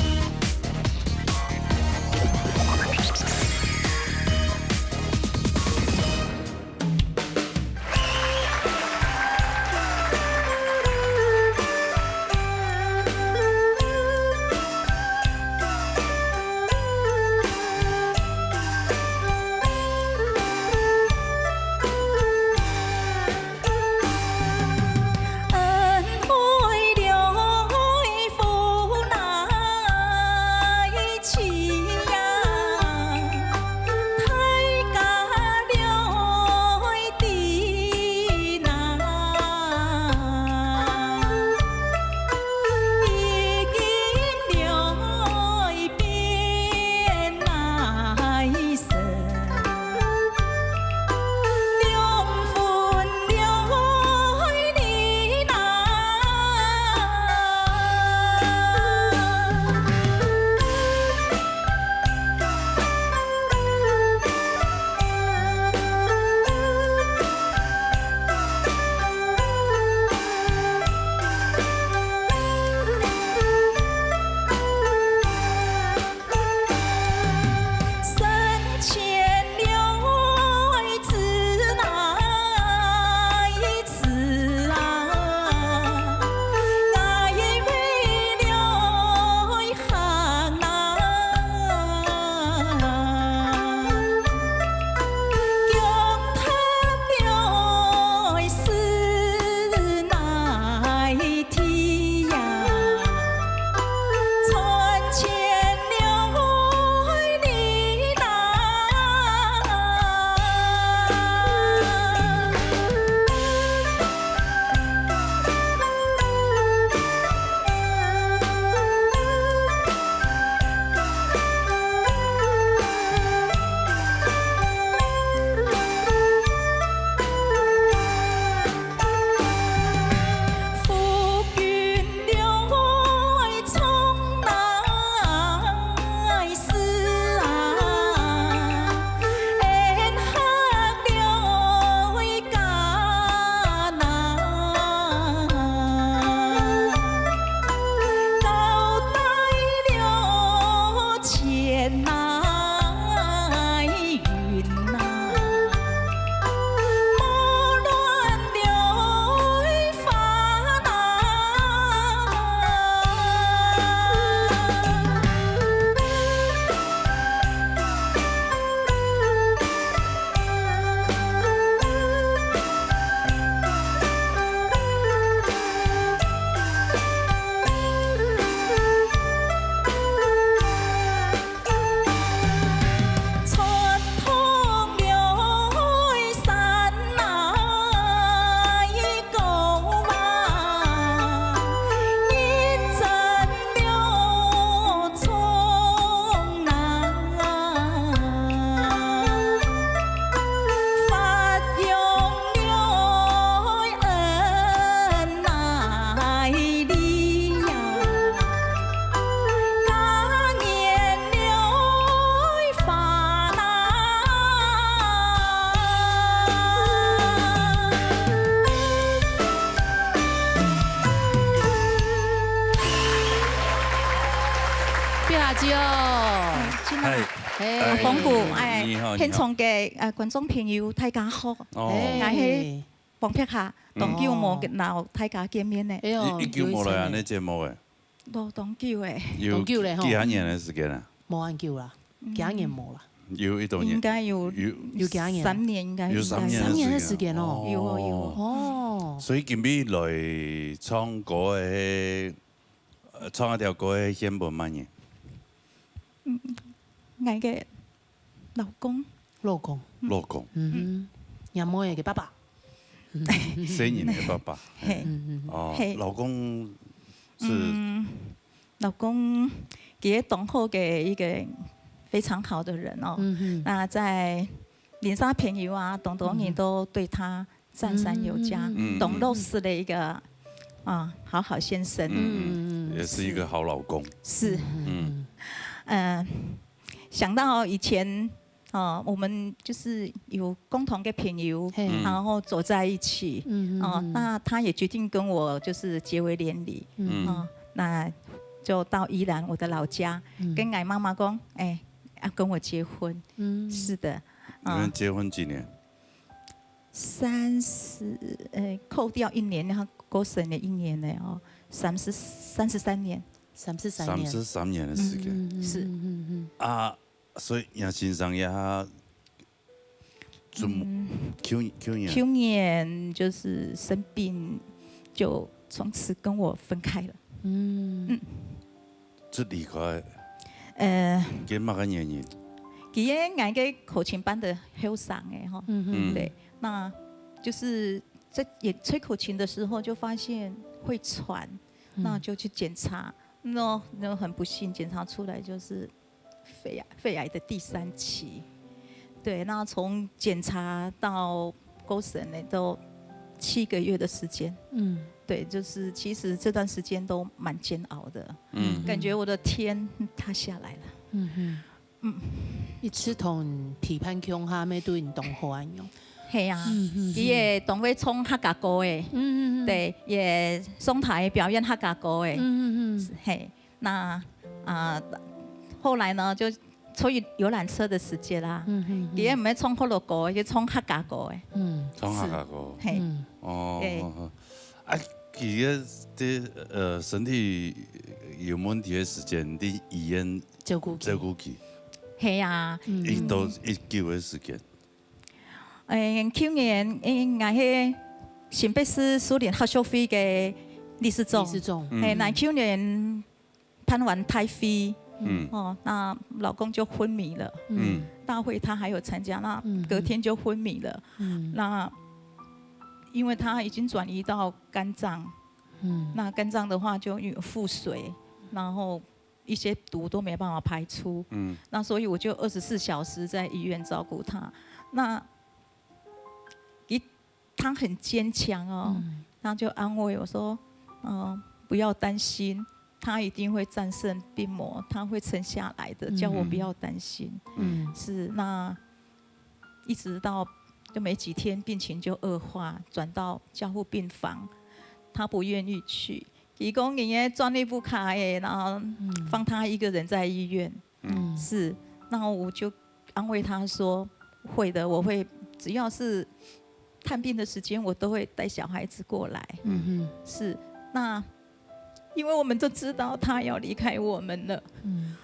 就，哎，今仔，嗨，哎，哎，风骨，哎，你好，你好。现场个，呃，观众朋友，大家好。哦。哎。𠊎係王碧霞，嗯。当久无同大家见面呢。哎哟，一，一久无来恁呢节目个。有一阵呢。都当久诶。有当久咧吼。几下年个时间啊？无恁久啦，嗯。几下年无啦。有一段年。应该有，有，有几下年？三年应该有。有三年个时间。三年个时间哦。有哦，有哦。哦。所以今日来唱歌个 呃，唱一条歌个獻分么人？嗯，𠊎个老公。老公。老公。嗯哼，若妹个爸爸。生人个爸爸。嘿。嗯哼。哦，嘿。老公是？嗯，老公，佢个当好个一个非常好的人哦。嗯哼。那在鄰舍朋友啊，当多人都对他 赞赏有加，嗯，嗯，嗯，嗯。当老实的一个，啊，好好先生。嗯，嗯，嗯，也是一个好老公。是。嗯。呃，想到以前，哦，我们就是有共同的朋友，嘿。嗯。然后走在一起，嗯，嗯，哦，嗯。那他也决定跟我就是结为连理，嗯。哦，那就到宜兰我的老家，嗯。跟俺妈妈讲，哎，要跟我结婚。嗯。是的，啊。你们结婚几年？ 三十，呃，扣掉一年，他过身的一年呢，哦，三十，三十三年。三十三年。三十三年的时间。嗯，嗯，嗯，是。嗯，嗯，嗯。啊，所以杨先生呀，怎么，嗯。去，去年？去年就是生病，就从此跟我分开了。嗯。嗯。 就离开。呃，因为么个原因？佢个，𠊎个口琴班的后生个吼。嗯哼。嗯。对，那就是在演吹口琴的时候就发现会喘，嗯。那就去检查，那，那很不幸，检查出来就是肺癌，肺癌的第三期。对，那从检查到过身呢，都七个月的时间。嗯。对，就是其实这段时间都蛮煎熬的。 嗯。感觉我的天塌下来了。嗯哼。嗯。一直同陪伴共下，乜對你當好恁樣。係啊，嗯，嗯，佢也當會唱客家歌誒。嗯，嗯，嗯。對，也上台表演客家歌誒。嗯，嗯，嗯。係，那，啊，後來呢，就坐遊覽車的時間啦，嗯，嗯，嗯。佢也毋係唱學校歌，佢唱客家歌誒。嗯。唱客家歌。係。嗯。哦，對。哦，哦。啊，佢个，這，呃，身體有問題个時間，你醫院照顧佢。照顧佢。係啊。嗯。一到一久个時間。誒，舊年，誒，𠊎係新北市樹林客屬會个理事長。理事長。嗯。係，𠊎舊年 辦完大會，嗯。哦，那老公就昏迷了。嗯。大會他還有參加，那，嗯，隔天就昏迷了。嗯。那因為他已經轉移到肝臟，嗯。那肝臟的話就有腹水，然後一些毒都沒辦法排出。嗯。那所以我就二十四小時在醫院照顧他。那一 他很坚强哦，嗯。他就安慰我说：“嗯，不要担心，他一定会战胜病魔，他会撑下来的，叫我不要担心。”嗯。是，那一直到就没几天，病情就恶化，转到加护病房，他不愿意去。佢講人家轉入屋下个，然後，嗯。放他一個人在醫院。 嗯。是，那我就安慰他說：“會的，我會，只要是探病的時間，我都會帶小孩子過來。”嗯哼。是，那因為我們都知道他要離開我們了，嗯。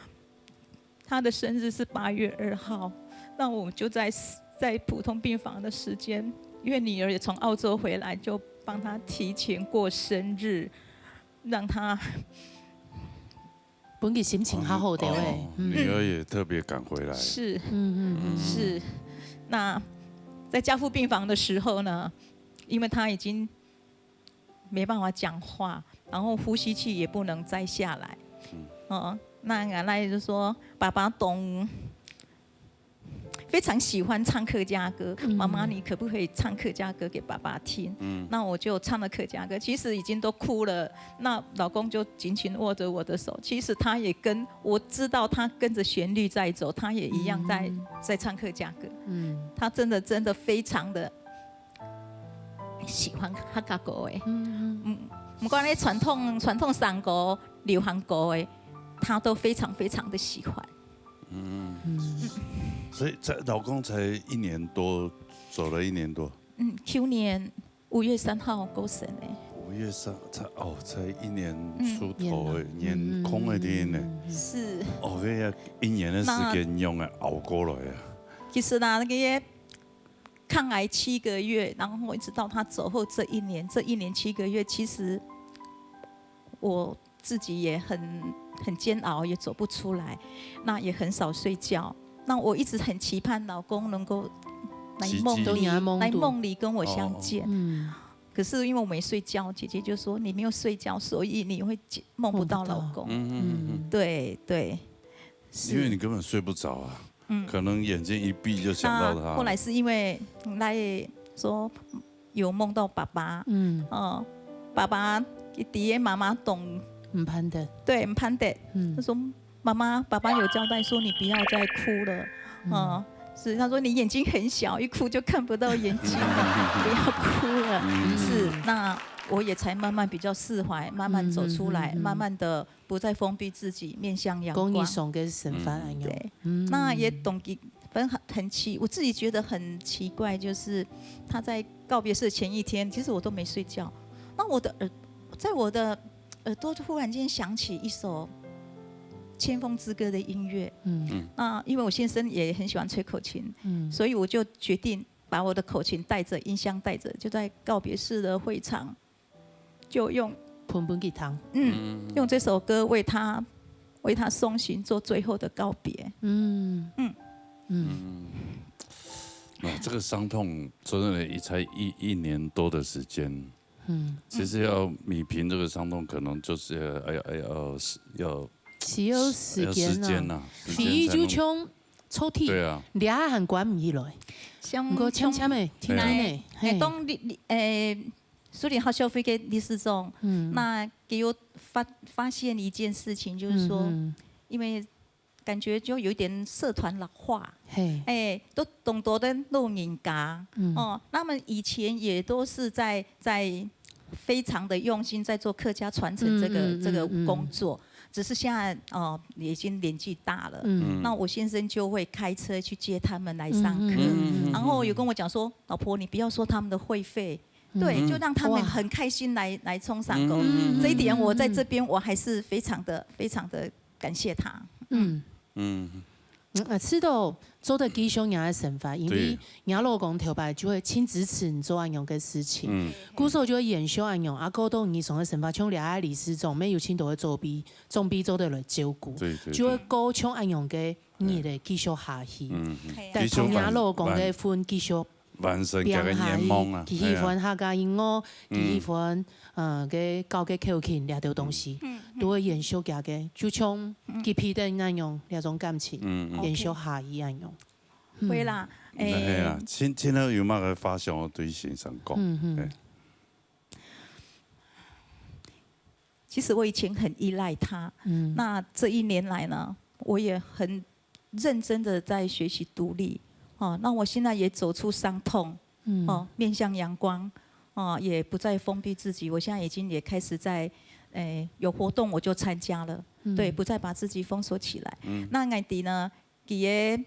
他的生日是八月二號，那我就在，在普通病房的時間，因為女兒也從澳洲回來，就幫他提前過生日，讓他 分佢心情好好點誒。哦，嗯。女兒也特別趕回來。是。嗯，嗯，嗯。是。那在加護病房的時候呢，因為他已經沒辦法講話，然後呼吸器也不能摘下來。嗯。哦，那𠊎倈就說：“爸爸當 非常喜歡唱客家歌，嗯。“媽媽，你可不可以唱客家歌給爸爸聽？”嗯。那我就唱了客家歌，其實已經都哭了。那老公就緊緊握著我的手，其實他也跟，我知道他跟著旋律在走，他也一樣在，嗯。在唱客家歌。嗯。他真的，真的非常的喜歡客家歌誒。嗯，嗯。嗯，毋管係傳統，傳統山歌、流行歌誒，他都非常非常的喜欢。所以才老公才一年多，走了一年多。嗯，去年五月三号过身的。五月三才哦，才一年出头哎，嗯，年空的天呢。是。哦，哎呀，一年的时间用来熬过来啊。其实呢，那个抗癌七个月，然后一直到他走后这一年，这一年七个月，其实我自己也很很煎熬，也走不出来，那也很少睡觉。那我一直很期盼老公能够来梦里，奇迹。来梦里跟我相见。嗯，可是因为我没睡觉，姐姐就说你没有睡觉，所以你会梦不到老公。嗯嗯嗯。对对，是。因为你根本睡不着啊，可能眼睛一闭就想到他。那后来是因为来说有梦到爸爸，嗯，哦，爸爸佢知个妈妈懂，毋盼得，对，毋盼得。嗯他说妈妈，爸爸有交代说你不要再哭了，哦，是，他说你眼睛很小，一哭就看不到眼睛了，不要哭了。是，那我也才慢慢比较释怀，慢慢走出来，嗯嗯嗯嗯慢慢的不再封闭自己，面向阳光。讲你上个生活安样。对，嗯那也懂得分很奇，我自己觉得很奇怪，就是他在告别式前一天，其实我都没睡觉，那我的耳，在我的耳朵忽然间响起一首《千峰之歌》的音乐，嗯那因为我先生也很喜欢吹口琴，嗯所以我就决定把我的口琴带着，音箱带着，就在告别式的会场，就用捧捧给他，嗯，用这首歌为他为他送行，做最后的告别。嗯嗯嗯啊，这个伤痛真的才一一年多的时间，嗯，其实要弥平这个伤痛，可能就是要要要要需要时间啊。要时间呐，时皮就间才能像抽屉，对啊，你还关唔起来，像不过浅浅的，轻轻的，哎，嘿，当你你诶，苏联好消费给理事长，嗯那给我发发现一件事情，就是说，嗯因为感觉就有一点社团老化，嘿，哎，都懂得的老人家，嗯哦，他们以前也都是在在非常的用心在做客家传承这个、嗯嗯这个嗯嗯工作，只是现在哦已经年纪大了，嗯那我先生就会开车去接他们来上课，嗯嗯嗯然后有跟我讲说，老婆，你不要收他们的会费。对，嗯就让他们哇很开心来来冲上工。嗯这一点我在这边我还是非常的非常的感谢他。嗯。嗯，嗯，啊，知道做得繼續你个生活，因為對你老公頭擺就會盡支持你做恁樣个事情，嗯故所就會延續恁樣。啊，過到你上个生活，像這下理事長，乜有盡多个長輩，長輩做得來照顧，對對就會過像恁樣个日子繼續下去。嗯，嘿啊但同你老公个婚繼續完成這個願望啊，佢喜歡客家音樂，嗯佢喜歡呃个教个口琴這兜東西，嗯都會延續佢个，就像佢皮蛋那樣這種感情，嗯嗯延續下去恁樣。嗯會啦，嗯，係啊哎，，今今日有麼个話想要對先生講？嗯嗯哎其實我以前很依賴他，嗯那這一年來呢，我也很認真的在學習獨立。哦，那我現在也走出傷痛，嗯哦，面向陽光，哦，也不再封閉自己。我現在已經也開始在，誒，有活動我就參加了，嗯對，不再把自己封鎖起來。那𠊎知呢，佢个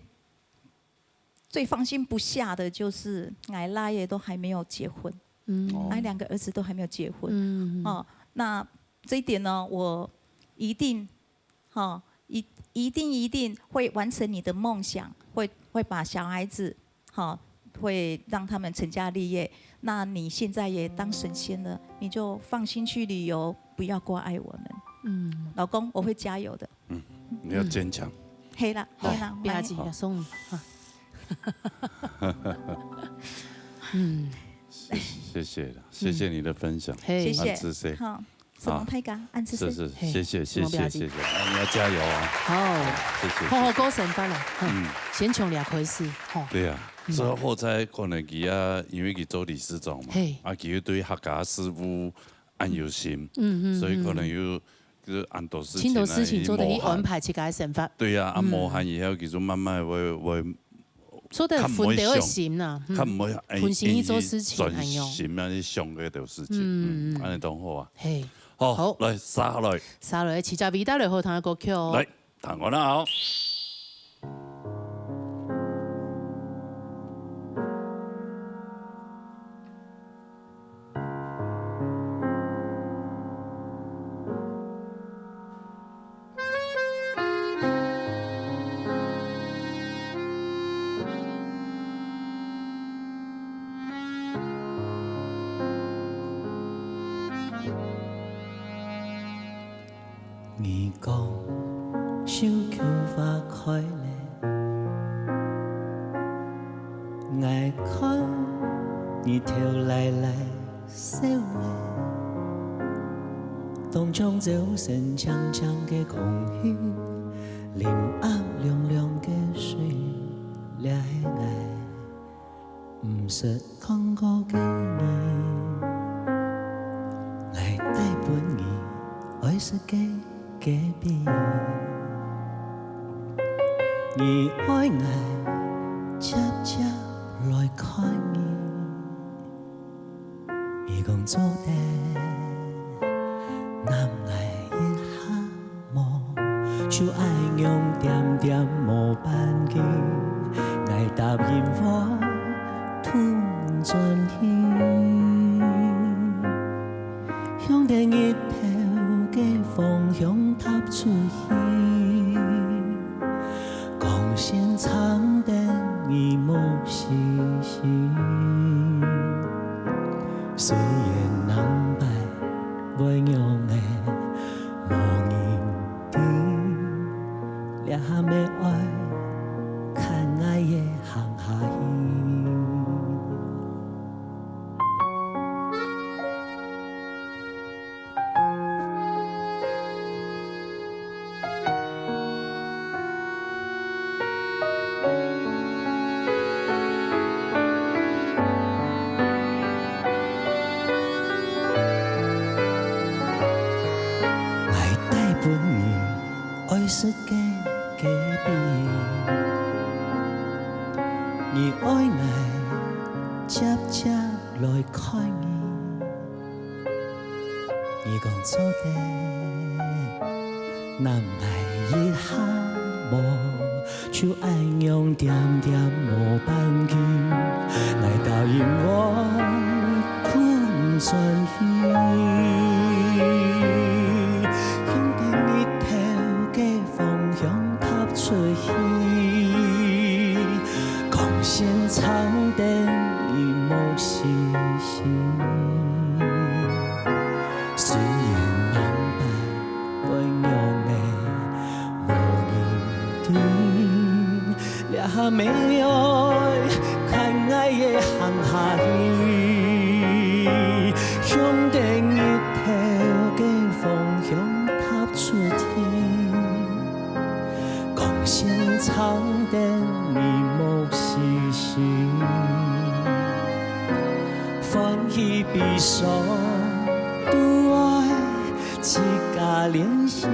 最放心不下的就是𠊎倈仔都還沒有結婚，嗯哦𠊎兩個兒子都還沒有結婚。嗯哦，那這一點呢，我一定，哈，一一定一定會完成你的夢想，會會把小孩子，哈，會讓他們成家立業。那你現在也當神仙了，你就放心去旅遊，不要掛礙我們。嗯，老公，我會加油的。你要堅強。係啦，好係啦，不要緊，不要送啊。嗯，謝謝了，謝謝你的分享。嘿謝謝。安之謝好，什麼大家，安之謝。是是，嘿謝謝謝什麼不要緊謝謝謝，啊你要加油啊！好，謝謝。好好過生活啦，嗯嗯，先從這開始，吼，對啊，所以後來可能佢啊，因為佢做理事長嘛嘿，啊，佢對客家事務恁有心，嗯嗯，所以可能有就是恁多事情啊，盡多事情做得去磨合安排自家个生活，對啊，啊，嗯無閒以後，佢就慢慢會會做得分掉个心啦，嗯較毋會哎分心去做事情專哎喲心啊去想該條事情，嗯嗯，安尼當好啊。嘿，好，好。來，續下來。續下來，自家為大家好聽个歌曲哦。來，聽看啊哦。 你講，繡球花開咧，𠊎看，日頭來來 笑咧，當像朝晨淨淨个空氣，臨暗涼涼个水，這係𠊎毋識看過个你。𠊎帶分你，愛惜个 隔壁。你愛𠊎，輒輒來看你。你講做得，揇𠊎一下無？就恁樣恬恬無半句，𠊎答應會 吞轉去，向等日頭个方向踏出去，光線長等你目眩眩。雖然南北會仰仔，無人知，這下乜愛看𠊎个 行下去。愛帶分你， 愛惜个隔壁。你愛𠊎，輒輒來看你。你講做得，揇𠊎一下無？就恁樣恬恬無半句，𠊎答應會吞轉去。向等日頭个 方向踏出去，光線長等你目眩眩。雖然南北會仰仔，無人知，這下乜愛看𠊎个行下去，向等日頭个方向踏出去。 光線長等你目眩眩，歡喜悲傷都愛自家練習，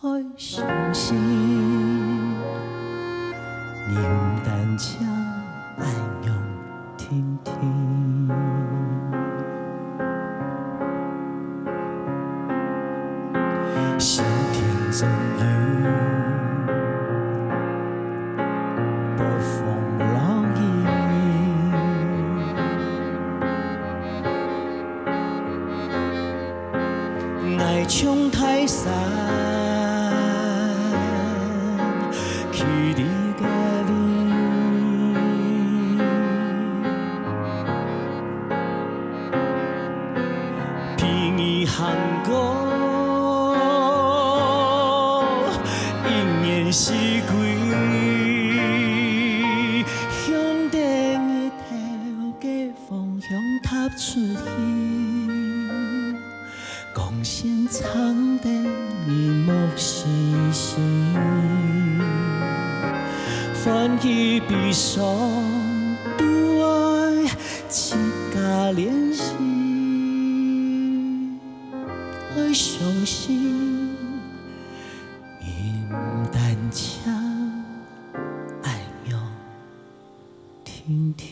愛相信，你毋單淨 恁樣定定。心田總有暴風落雨。 𠊎像大山，徛在該位，陪你行過一年四季，向等日頭个 方向踏出去，光線長等你目眩眩，歡喜悲傷都愛自家練習，愛相信，你毋單淨恁樣 定定。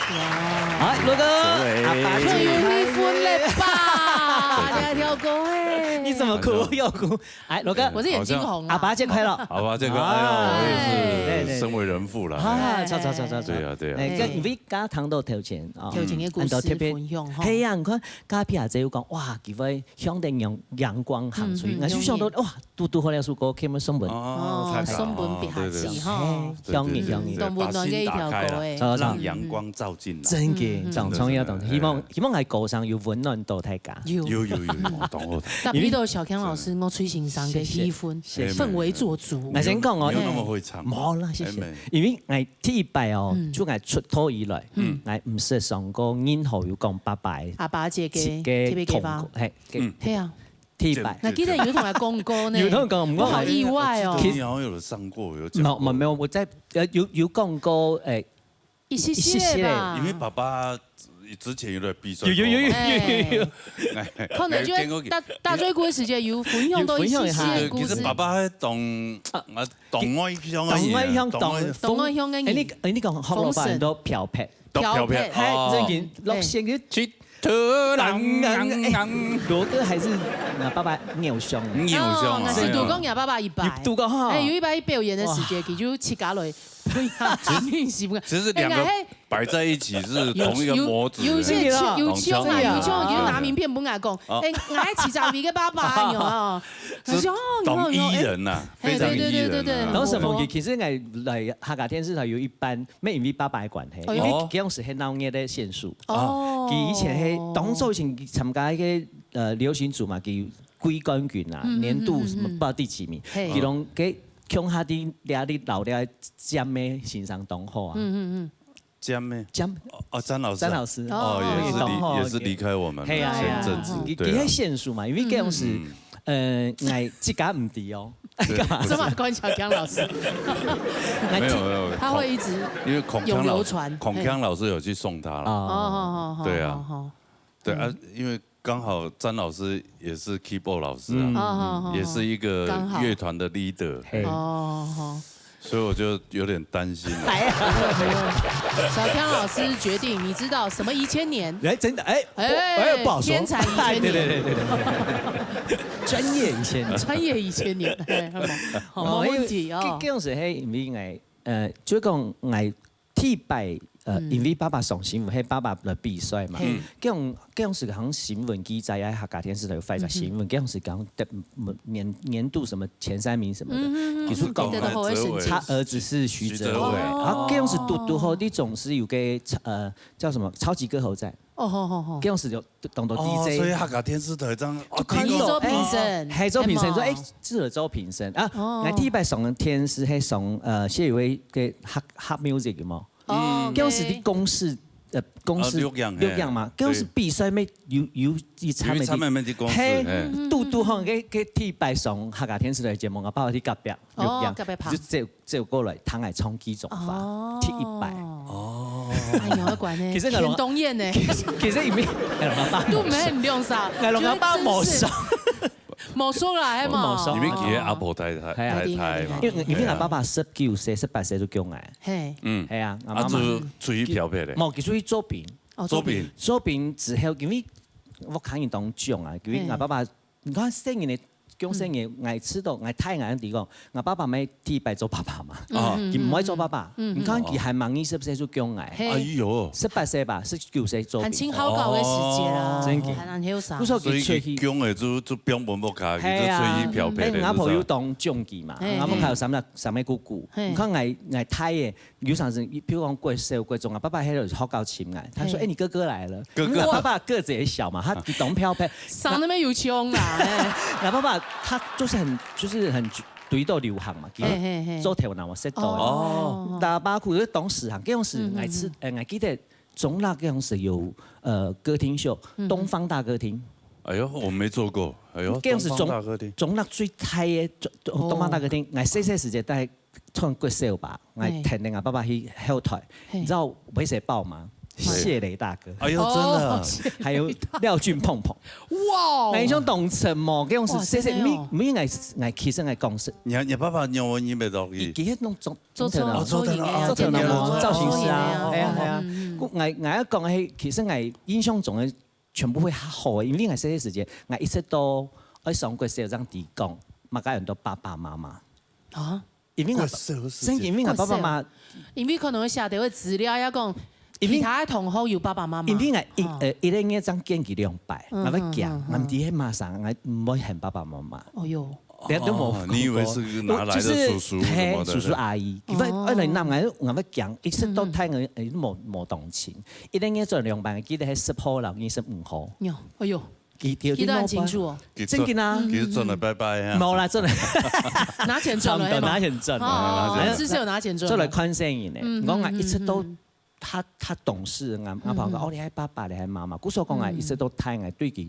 哎，羅哥，阿爸節快樂！這有離婚了吧？你還跳過哎。你怎麼哭又哭？哎，羅哥，我是眼睛紅啊。阿爸節快樂！阿爸節快樂！哎呦，我也是身為人父了。啊，著著著著著。對啊對啊。哎，跟你們家堂都頭前啊，頭前的故事分享哈。係啊，你看，隔壁阿姊有講，哇，佢會向著陽陽光行出去，嗯嗯，我就想到，哇， 嘟嘟好了首歌，可以送分。哦，送分別子哈。嘿，恭喜恭喜。當溫暖个一條歌哎。讓陽光照進來。真个，當重要，當重要。希望希望𠊎歌聲有溫暖到大家。有有有有，當好。搭配到小強老師，我最欣賞个氣氛，謝謝，氛圍做足。𠊎先講哦，沒有那麼會唱。無啦，謝謝。因為𠊎第一擺哦，就𠊎出道以來，𠊎毋識上過任何有講拜拜。阿爸節个，特別个吧？係，係啊。 第一擺。𠊎記得有同𠊎講過呢，有同你講，毋過𠊎好意外哦。其實你好像有上過，有講過。沒有沒有沒有，我在呃有有講過，誒，一些些吧。因為爸爸之前有在比賽過嘛。有有有有有有。可能就係打打嘴鼓个時節有分享到一些些个故事。其實爸爸當啊當外向个人，當外向當當外向个人。誒，你誒你講學老闆都漂白。 都漂白，漂白，哦。最近落雪个去偷懶。羅哥還是𠊎爸爸偶像啊。偶像啊，哦，那是杜公雅爸爸一擺。杜公哈。哎，有一擺去表演的時節，佢就自家來，其實兩個擺在一起是同一個模子。有有有些有像啊，有像，佢就拿名片分𠊎講，哎，𠊎係自家位个爸爸，有啊。是同一人吶，非常一人啊。對對對對對，當時我其實𠊎來客家電視台有一班 乜因為爸爸个關係，因為佢當時係鬧熱个選手。哦，佢以前係當早以前佢參加一個呃流行組嘛，佢季冠軍啊，年度什麼不知道第幾名，佢攏个共下的壓力老了尖个先生當好啊。嗯嗯嗯，尖个，尖，哦，詹老師，詹老師，哦，也是離也是離開我們了，係啊係啊，前陣子，佢佢係選手嘛，因為佢當時呃，𠊎自家毋知哦。 幹嘛？這麼關小強老師？沒有沒有，他會一直因為孔锵老師，孔锵老師有去送他了。哦，對啊，對啊，因為剛好詹老師也是keyboard老師啊，也是一個樂團的leader，哦，所以我就有點擔心了。小強老師決定，你知道什麼一千年？哎，真的，哎，哎，不好說。天才一千年，對對對對對，專業一千年，專業一千年，哎，好，沒問題哦。這這樣子，嘿，因為𠊎，呃，就講𠊎第一擺，呃，因為爸爸上新聞，係爸爸來比賽嘛，這樣這樣子好像新聞記者啊，客家電視台有發一條新聞，這樣子講得年年度什麼前三名什麼的，其實講他兒子是徐哲偉，然後這樣子堵堵好，這種是有個呃叫什麼超級歌喉戰。 哦，好好好，這樣子就當做哦，所以客家電視台這樣哦，就可以做評審，還做評審，說哎，適合做評審啊。𠊎第一擺上電視係上呃，係有一個hard hard music嘛，哦，這樣子的公視呃公視錄影嘛，這樣子比賽咩有有一場咩的公視，嘿，堵堵好，該該第一擺上客家電視台節目，𠊎爸爸去隔壁錄影，就走走過來，聽𠊎唱幾種話，第一擺。 哦，哎呀，怪呢，其實天東燕呢，其實因為哎，老爸都沒很用啥，哎，老爸無熟，無熟啦，係嘛？無熟，因為佢阿婆太太太太嘛，因為因為𠊎爸爸十九歲、十八歲就降𠊎，嘿，嗯，係啊，啊就出去漂泊咧，無，佢出去做兵，哦，做兵，做兵之後，因為屋下人當窮啊，因為𠊎爸爸 你看細人仔，降細人仔，𠊎知道，𠊎大人仔講，𠊎爸爸乜第一擺做爸爸嘛，佢毋會做爸爸。你看佢還吂二十歲就降𠊎，哎喲，十八歲吧，十九歲做兵，還盡好搞个時節啦，真个，還很後生。所以佢降个就就放分屋下，佢就出去漂泊咧。𠊎婆又當重機嘛，𠊎屋下有三个三个姑姑，你看𠊎𠊎大个， 有常時，譬如講國小、國中啊，爸爸還有學校請𠊎，他說：「哎，你哥哥來了。」哥哥，因為爸爸個子也小嘛，他當漂泊。上那邊有窮啦，哎，然後爸爸他就是很就是很追到流行嘛，嘿嘿嘿，做頭腦嘛，識到哦，喇叭褲就是當時行，該時𠊎係，哎，𠊎記得中壢該時有呃歌廳秀，東方大歌廳。哎呦，我沒做過。哎呦，該時中東方大歌廳，中壢最大个東東方大歌廳，𠊎細細時節在 穿國小吧，𠊎跈等𠊎爸爸去後台，你知道為誰抱嗎？謝雷大哥，哎呦，真的，還有廖俊碰碰，哇，𠊎印象當深哦，該種是謝謝，每每𠊎𠊎其實𠊎講是，你你爸爸讓我你沒到去，佢佢那種做做做頭腦，做造型師啊，哎呀哎呀， 𠊎，𠊎愛講个，其實𠊎印象中个全部會較好个，因為𠊎細个時節，𠊎一直都愛上國小正知講，麼个安到爸爸媽媽。啊？因為𠊎，國小个時節。真因為𠊎爸爸媽媽，因為可能會寫到个資料，要講因為其他个同學有爸爸媽媽。因為𠊎一，哦。呃，一個月正見佢兩擺，嗯，𠊎會驚，嗯，嗯，嗯。𠊎毋知係麼儕，𠊎毋會喊爸爸媽媽。哦喲。 你都無哦，你以為是哪來的叔叔什麼的？就是，嘿，叔叔阿姨，佢會，哦。愛來揇𠊎，𠊎會驚，一直到大个，嗯。誒，無，無當親。一個月轉兩擺，記得係十號摎二十五號。喲，哎喲，記得，記得很清楚哦。真个啊。其實轉來拜拜啊。無啦，轉來。拿錢轉來嘛。差不多，拿錢轉來。哦，哎呀，是，是有拿錢轉來。轉來看細人呢。嗯，講啊，嗯，一直都嗯，嗯。 較，較懂事，𠊎，𠊎朋友講，嗯。哦，你係爸爸，你係媽媽。故所講啊，嗯。一直都大，𠊎對佢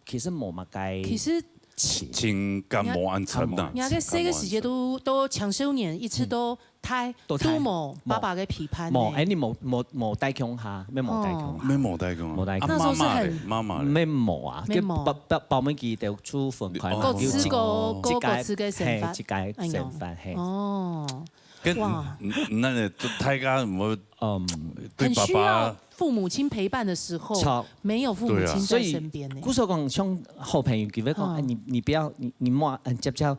其實無麼个，其實情感無恁深啦。人家个細个時節都，都青少年，一直都大，嗯。都大。都無爸爸个陪伴呢。無，哎，你無，無，無帶共下，無帶共下。哦。無帶共下。無帶共下。啊，那時候是很媽媽咧，媽媽咧。無啊，無。就包，包，包尾佢就出分開嘛，哦。各自，就自，各，各，自家，各自个生活。嘿，自家生活，哎喲。嘿。哦。 跟，哇。嗯，嗯，那个大家有沒有，嗯，對爸爸很需要父母親陪伴的時候，超。沒有父母親在身邊呢。對啊。所以，故所講，像好朋友，佢會講，嗯。哎，你，你不要，你，你莫，嗯，接接，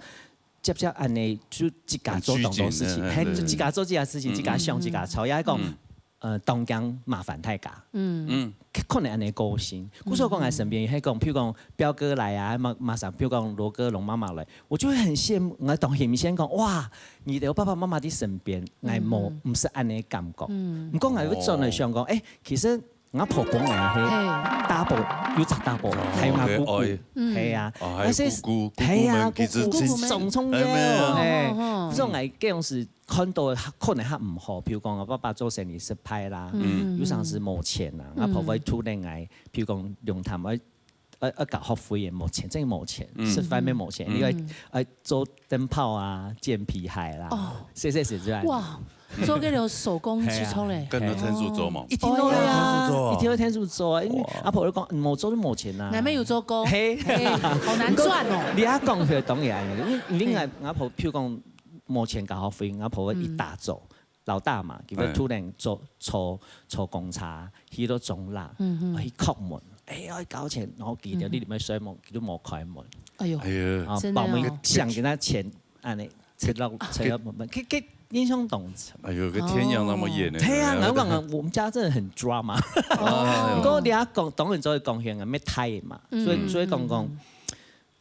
接接恁呢，就自家做當多事情，自己緊，嘿，嗯，就自家做自家事情，嗯，自家想，嗯，自家吵，也講，嗯。呃，當驚麻煩大家。嗯。嗯。可能恁呢個性。故所講，𠊎身邊，嗯，嗯。還講，譬如講，表哥來啊，麼，麼儕，譬如講，羅哥、龍媽媽來， 我就會很羨慕，𠊎當羨慕，先講，哇，你有爸爸媽媽在身邊，𠊎無，嗯。毋係恁呢感覺。嗯。毋過𠊎又轉來想講，哦。誒，其實𠊎婆婆𠊎係，嘿。大伯，有隻大伯，哦，還有𠊎姑姑，嘿，哦，嗯。係啊，哦，還有姑姑，姑姑們其實親戚，係啊，姑姑，姑姑重重要，哎，沒有。嘿。哦，哦，哦。所以𠊎該樣時看到的可能較毋好，譬如講，𠊎爸爸做生意失敗啦，嗯。有常時無錢啊，嗯。𠊎婆婆會拖等𠊎，譬如講，龍潭，𠊎 愛，愛交學費也無錢，真个無錢，嗯。食飯也無錢，嗯。你愛，嗯。愛做燈泡啊，剪皮鞋啦，哦。細細時就愛。哇，做个了手工製作咧。嘿啊。跟著天主做嘛。一定都要啊，對啊。天主做啊。一定要天主做啊，因為哇。阿婆就講，嗯，無做就無錢啊。𠊎乜有做過。嘿。嘿，好難賺哦。你愛講起來當然，因為，因為𠊎，嘿。𠊎阿婆，譬如講，無錢交學費，𠊎阿婆會一大早，嗯。 老大嘛，佢會，哎。突然坐，坐，坐公車，去到中壢，嗯哼。去叩門，哎，愛交錢，然後佢就，嗯哼。你裡面睡夢，佢都無開門。哎喲，哎呀。啊，真的哦。包尾想跟他錢，恁呢，切到，切到門，佢，佢印象當深。哎喲，个天要那麼遠呢。哦。對啊，哎呀，𠊎講啊，我們家真的很 drama。哦。毋過你愛講，當然做貢獻啊，乜大嘛，所以，嗯，所以講講，嗯。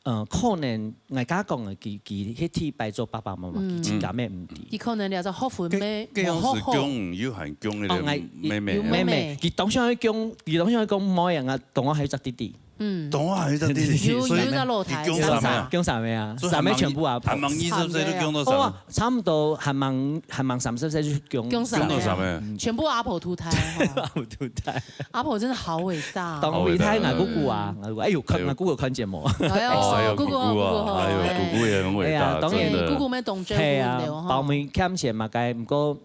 呃，可能𠊎家講个，佢，佢，佢第一擺做爸爸媽媽，嗯。佢自家乜毋知。佢可能了解學分乜，該，該樣係無學好。強，有還強个哦，𠊎，妹妹啊。有妹妹。佢當想愛講，佢當想愛講妹啊，同學還有隻弟弟。嗯。同學還有隻弟弟，有，所以有隻老弟，佢強三妹啊。強三妹啊，所以三妹全部啊，還吂二十歲就強到三。哦，差不多還吂，還吂三十歲就強，強三妹啊。強到三妹。全部阿婆渡大哦。阿婆渡大。阿婆真的好偉大哦。當偉大，好偉大。𠊎姑姑啊，𠊎姑姑，哎喲，看，哎喲。𠊎姑姑看節目。哎喲，哦，哎喲，姑姑哦，姑姑哦，姑姑哦，哎喲，哎。姑姑也很偉大，哎呀，當然。真的。姑姑乜當照顧你哦，係啊，吼。包尾欠錢嘛，該，毋過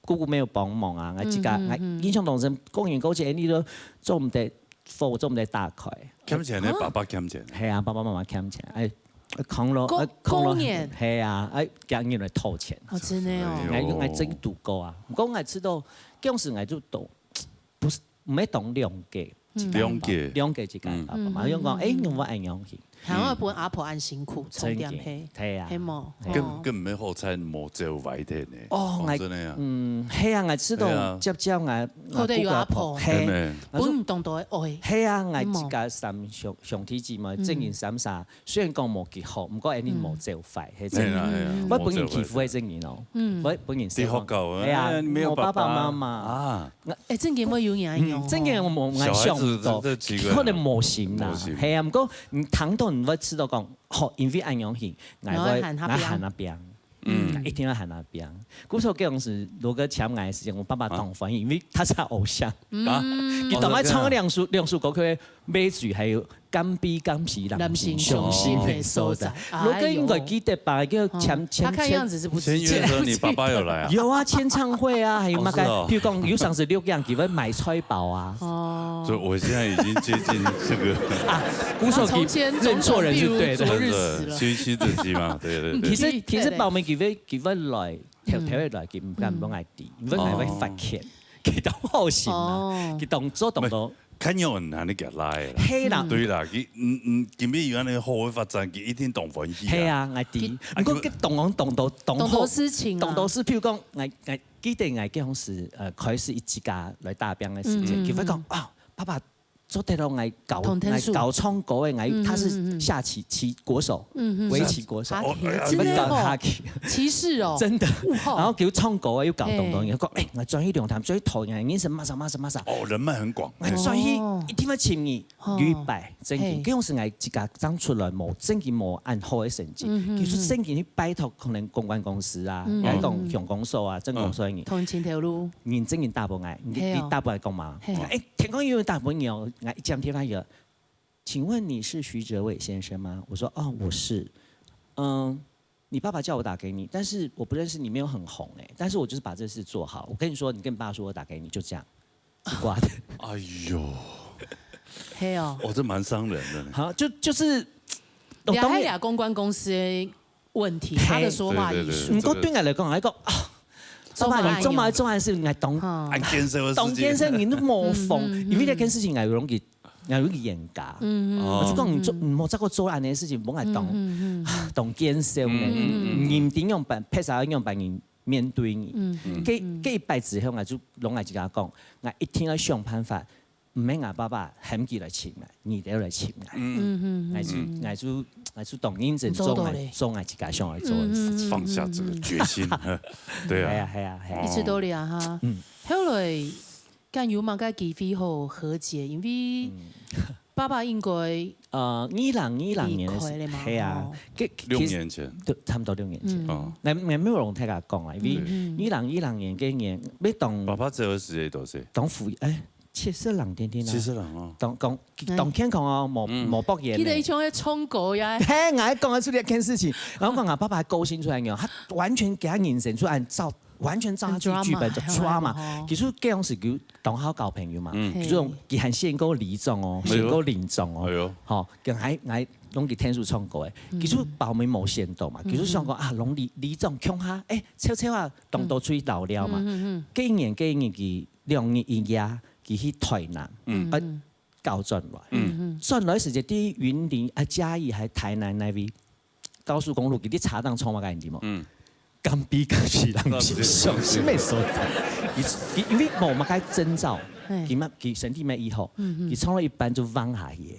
姑姑乜有幫忙啊，𠊎自家，嗯，嗯，嗯。𠊎印象當深，過年過節，你都做毋得，火做毋得打開。欠錢呢，啊？爸爸欠錢。係啊，爸爸媽媽欠錢，哎，扛咯，過，哎，扛咯，過年？係啊，哎，驚人來討錢。哦，真的哦。哎喲。𠊎，𠊎真堵過啊，毋過𠊎知道，該時𠊎就懂，毋係，毋係當諒解。 嗯。諒解。諒解自家个爸爸媽媽，嗯。用講，嗯，嗯，哎，嗯。仰會恁樣去？還愛分阿婆恁辛苦，嗯。重點係，真个，係啊。係無？係。哦。更，更毋係好彩無走歪忒呢。哦，講真个啊。嗯，係啊，𠊎知道，係啊。接接𠊎，好得有阿婆。𠊎姑姑阿婆，係。真个。𠊎說，分你當多个愛。係啊，𠊎，係無？自家三兄，兄弟姊妹，嗯。正經三儕，雖然講無幾好，毋過𠊎等無走壞，嗯。係真个。係啦，係啦，嗯。𠊎分人欺負係正經哦。嗯。𠊎分人笑。在學校啊，係啊，哎，沒有爸爸。無爸爸媽媽。啊。 哎，正經會有影響哦。嗯，正經𠊎無，𠊎想毋到，小孩子這，這幾個可能無心啦。無心。係啊，毋過你聽到你會知道講，吼，因為恁樣形，𠊎會，𠊎會喊阿伯。𠊎喊阿伯。嗯。一定要喊阿伯。故所該時，羅哥請𠊎个時間，我爸爸當歡喜，啊。因為他是他偶像。嗯。啊。佢當愛唱兩首，兩首歌曲，尾句還有 甘比甘是男性雄性的所在。男性雄性的所在。哎喲。羅哥應該記得吧？叫前，哦，前，他看樣子是不是，前，前，前，你爸爸有來啊？有啊，簽唱會啊，還有那個，哦，是哦。譬如講，有上次六樣，佢會買菜包啊。哦。所以我現在已經接近這個。啊，故所佢認錯人就對了。那從前種種，譬如昨日死了。真的，七，七十幾嘛，對，對，對。其實，其實包尾佢會，佢會來，嗯。特別來，佢毋敢，嗯。毋敢來，因為𠊎會發譴。哦。佢當好心啊，哦。佢當做當多。看有很難的給拉的啦。嘿啦。對啦，佢嗯嗯，今日有恁樣好的發展，佢一定當歡喜啊。嘿啊，𠊎知。佢，毋過佢當當當多當好，當多事情啊。當多事，譬如講，𠊎𠊎記得𠊎該當時呃開始一自家來打拚的時間，嗯嗯佢會講啊，爸爸做得咯，𠊎教同藤树。𠊎教唱歌的，𠊎他是下棋棋国手，嗯嗯嗯。围棋国手，哦，哎呀，真的哦。你們教他棋。棋士哦。真的。哇。然後叫唱歌的又搞懂东西，嘿。講哎，𠊎轉去龍潭，轉去桃園，人生麼儕麼儕麼儕。哦，人脈很廣。𠊎轉去哦。一定要請你。哦。有一擺正經，嘿。該時𠊎自家剛出來，無正經無恁好的成績，嗯哼其實正經去拜託可能公關公司啊，嗯。還有講鄉公所啊、鎮公所的人。同情頭路。人正經打分𠊎，你，嘿哦。你打分𠊎講嘛？嘿。哎，天光有人打分你哦，𠊎一接電話就，請問你是徐哲偉先生嗎？我說哦，我是。嗯，你爸爸叫我打給你，但是我不認識你，沒有很紅哎，但是我就是把這事做好。我跟你說，你跟你爸說我打給你，就這樣，就掛的。哎呦，嘿哦。哦，這蠻傷人的呢。好，就就是，你還講公關公司的問題，嘿。他的說話藝術。對對對，毋過對𠊎來講，𠊎講啊，做麼个，做麼个，做麼个事情，𠊎當，嗯。恁艱辛个事情。當艱辛，你都無縫，嗯嗯嗯。因為這件事情，𠊎有容易，𠊎有容易冤家。嗯嗯。哦。我就講你做，你莫再過做恁樣的事情，莫𠊎當，嗯嗯嗯嗯。當艱辛呢。嗯嗯嗯。你一定樣般，拍啥樣般，人面對你。嗯嗯。該，該一擺之後，𠊎就攏𠊎自家講，𠊎一定要想辦法。 毋免𠊎爸爸喊佢來尋𠊎，你兜來尋𠊎。嗯。嗯嗯嗯。𠊎就，嗯。𠊎就，𠊎就當認真做𠊎，做做到咧。做𠊎自家想愛做个事情。嗯嗯嗯。放下這個決心，嗯嗯嗯。對啊。係啊，係啊，係啊。一直到這啊哈。嗯。後來，敢有麼个機會好和解？因為嗯。爸爸應該呃，二零二零年的時，離開了嘛，係啊，吼。其，其實，六年前。對，差不多六年前。嗯。哦。𠊎，𠊎無同大家講啊，因為嗯嗯。二零二零年該年，要當爸爸走个時節多少歲？當父，哎， 七十零定定啊。七十零哦。當，當，哎。當健康哦，無，嗯。無發炎呢。記得以前个唱歌呀。嘿，𠊎還講得出這件事情。然後講啊，爸爸還高興出來个，他完全給他人生出來照，完全照他自己劇本做，很drama，drama。嘿，其實這樣是有當好交朋友嘛。嗯。其實佢還選過里長哦，哎喲。選過里長哦。哎喲。吼，跟還，還攏佢天數唱歌誒。嗯。其實包尾無選到嘛，嗯。其實想講啊，攏里，里長共下，誒，笑笑啊，當多出去鬥料嘛。嗯嗯嗯。該一年，該一年佢 兩日一夜，佢去台南，嗯。呃，搞轉來。嗯。轉來時節，在雲林啊、嘉義還台南那位高速公路，佢在車頂唱麼个，你知無？嗯。乾杯乾杯，人毋識，傷心个所在。佢，佢因為無麼个徵兆，嘿。佢嘛，佢身體嘛已好，嗯嗯。佢唱到一半就彎下去。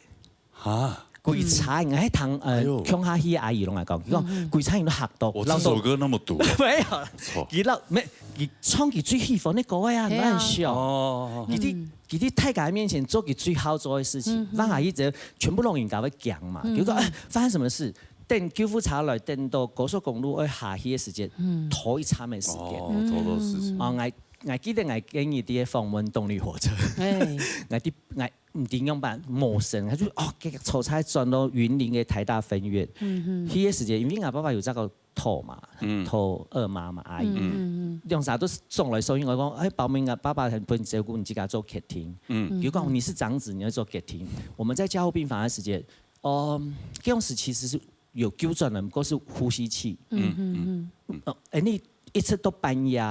哈？規車人，該趟，呃，哎喲。共下去个阿姨攏來講，佢講，嗯嗯。規車人都嚇到，哦，這首歌那麼毒。沒有，錯。佢老，沒，佢唱佢最喜歡个歌啊，係啊。很好笑。哦。佢在，嗯。佢在大家面前做佢最好做个事情，嗯嗯。讓阿姨覺得全部老人家會驚嘛。嗯嗯。佢講，哎，發生什麼事？等救護車來，等到高速公路愛下去个時間，嗯。頭一站个時間。哦，頭頭時間。嗯。哦，𠊎，𠊎記得𠊎跟你爹訪問動力火車。哎。𠊎的，𠊎 毋知仰般，陌生，佢就，哦，結果坐車轉到雲林个台大分院。嗯哼。去个時節，因為𠊎爸爸有照顧頭嘛，嗯。頭二媽嘛，阿姨。嗯嗯嗯。兩儕都送來送去，𠊎講，哎，包尾𠊎爸爸很分照顧，你自家做決定。嗯。佢講，你是長子，你要做決定。我們在加護病房个時節，哦，該時其實是有救轉來，毋過是呼吸器。嗯嗯嗯。哦，哎，你一直到半夜，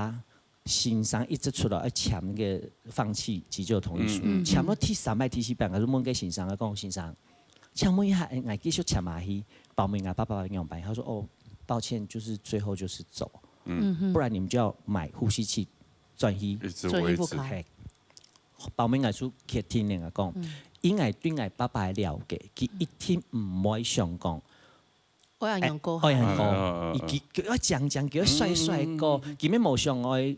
先生一直出來愛簽該個放棄急救同意書，嗯，嗯，嗯。簽到第三擺、第四擺，𠊎就問該先生，𠊎講：「先生，請問一下，哎，𠊎繼續簽下去，包尾𠊎爸爸仰般？」他說：「哦，抱歉，就是最後就是走，嗯。嗯哼。不然你們就要買呼吸器轉去。」一直維持。轉去屋下。嘿，包尾𠊎就決定了，𠊎講，嗯。以𠊎對𠊎爸爸个了解，佢一定毋會想講， 愛恁樣過。哎，愛恁樣過。嗯，嗯，嗯，嗯。佢，佢，佢愛講講，佢愛帥帥過，嗯，嗯，嗯，嗯。佢乜無想愛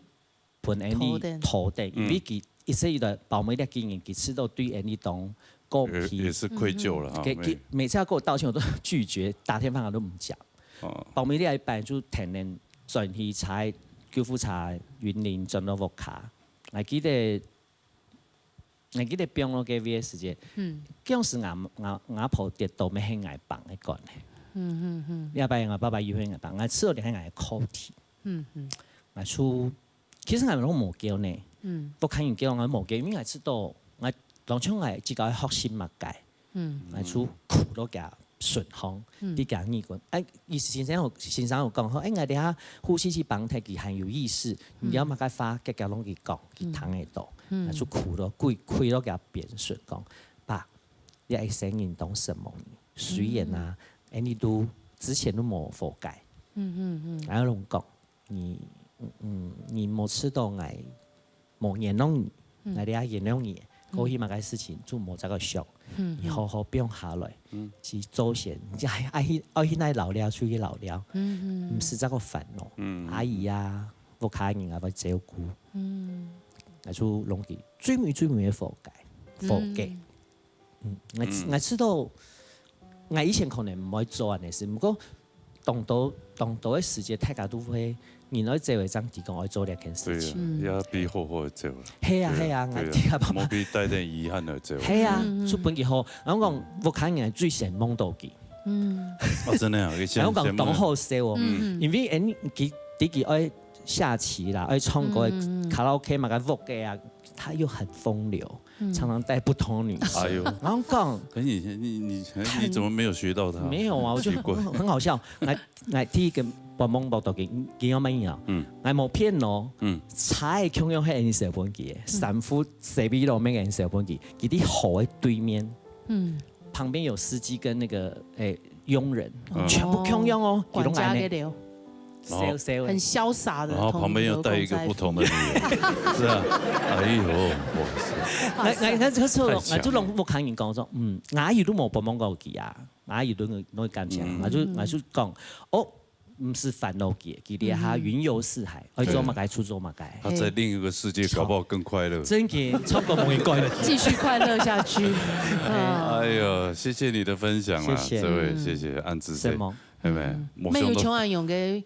分𠊎拖等。拖等，嗯。因為佢一直以來包尾這幾年，佢試著對𠊎當過毋去。也，也是愧疚了哈，嗯，嗯。佢，佢每次要跟我道歉，我都拒絕，打電話我都毋接。哦。包尾這一擺就天天轉去坐救護車，雲林轉到屋下。還記得 𠊎記得放落該位个時節，嗯。該時𠊎，𠊎，𠊎婆跌倒，乜係𠊎挷个管个。嗯，嗯，嗯。這擺𠊎爸爸又係𠊎挷，𠊎試著連𠊎个課題。嗯，嗯。𠊎就，其實𠊎攏無噭呢。嗯。屋下人噭𠊎無噭，因為𠊎試著，𠊎，當像𠊎自家學習麼个。嗯。𠊎就哭到佢順風，嗯。你講耳根，哎，醫生有，先生有講，吼，哎，𠊎這下呼吸器綁忒，佢還有意識，你了麼个話，遽遽攏佢講，佢聽得到，嗯。啊就開了，開，開了佢邊順講，爸，你愛聲音當什麼呢？雖然啊，嗯。哎，你都之前都無好解，嗯嗯嗯。然後攏講，你，嗯，你無試到𠊎 無原諒你，嗯。𠊎這下原諒你，嗯。過去麼个事情就無再過想，嗯。你好好放下來，嗯。去做先，你愛，愛去，愛去哪尞尞，就去尞尞，嗯嗯。毋使再過煩惱。嗯。阿姨啊，屋下人啊，愛照顧。嗯。𠊎就攏佢最尾最尾个和解，和解。嗯。 嗯，𠊎知，嗯。𠊎知道，𠊎以前可能毋會做恁樣事，毋過當多，當多个時節，大家都會，人愛走个正知講愛做這件事情。對啊，嗯。也比好好个走啦。係啊，對啊，係啊，對啊，𠊎聽爸爸，莫比帶點遺憾个走。係啊，嗯，嗯。就分佢好。然後講，嗯。屋下人最先望到佢。嗯。哦，真的啊，佢先，然後講當好笑哦，先望。嗯，嗯。因為，哎，你，佢，佢，佢愛下棋啦，愛唱歌，嗯，嗯，嗯。卡拉OK嘛，該屋个啊，他又很風流。 嗯。常常帶不同女生。哎呦。然後講，可是你，你，你，你怎麼沒有學到他？沒有啊，我就很，奇怪。很好笑。來，來，第一個，我懵懵懂懂，你，你要滿意啊？嗯。來，無騙哦。嗯。差的共樣係𠊎小本記的，嗯。衫褲洗比落面𠊎小本記，佢在河的對面。嗯。旁邊有司機跟那個，哎， 傭人，嗯。全部共樣哦，哦，佢攏恁呢。管家个了。笑笑的。很瀟灑的，然後旁邊又帶一個不同的女人，是啊，哎呦，不好意思。𠊎，𠊎，𠊎這個時候，太強了。𠊎就攏屋下人講說，嗯，𠊎阿姨都無幫忙過佢啊，𠊎阿姨都，都會感謝，嗯。𠊎就，𠊎就講，哦，毋使煩惱佢，佢這下雲遊四海，愛做麼个就做麼个。他在另一個世界搞不好更快樂。真的，超過某一關。繼續快樂下去。嗯。哎呦，謝謝你的分享啦，謝謝。這位，嗯。謝謝，恁仔細。什麼？係咪？嗯。無想到。沒有像恁樣个，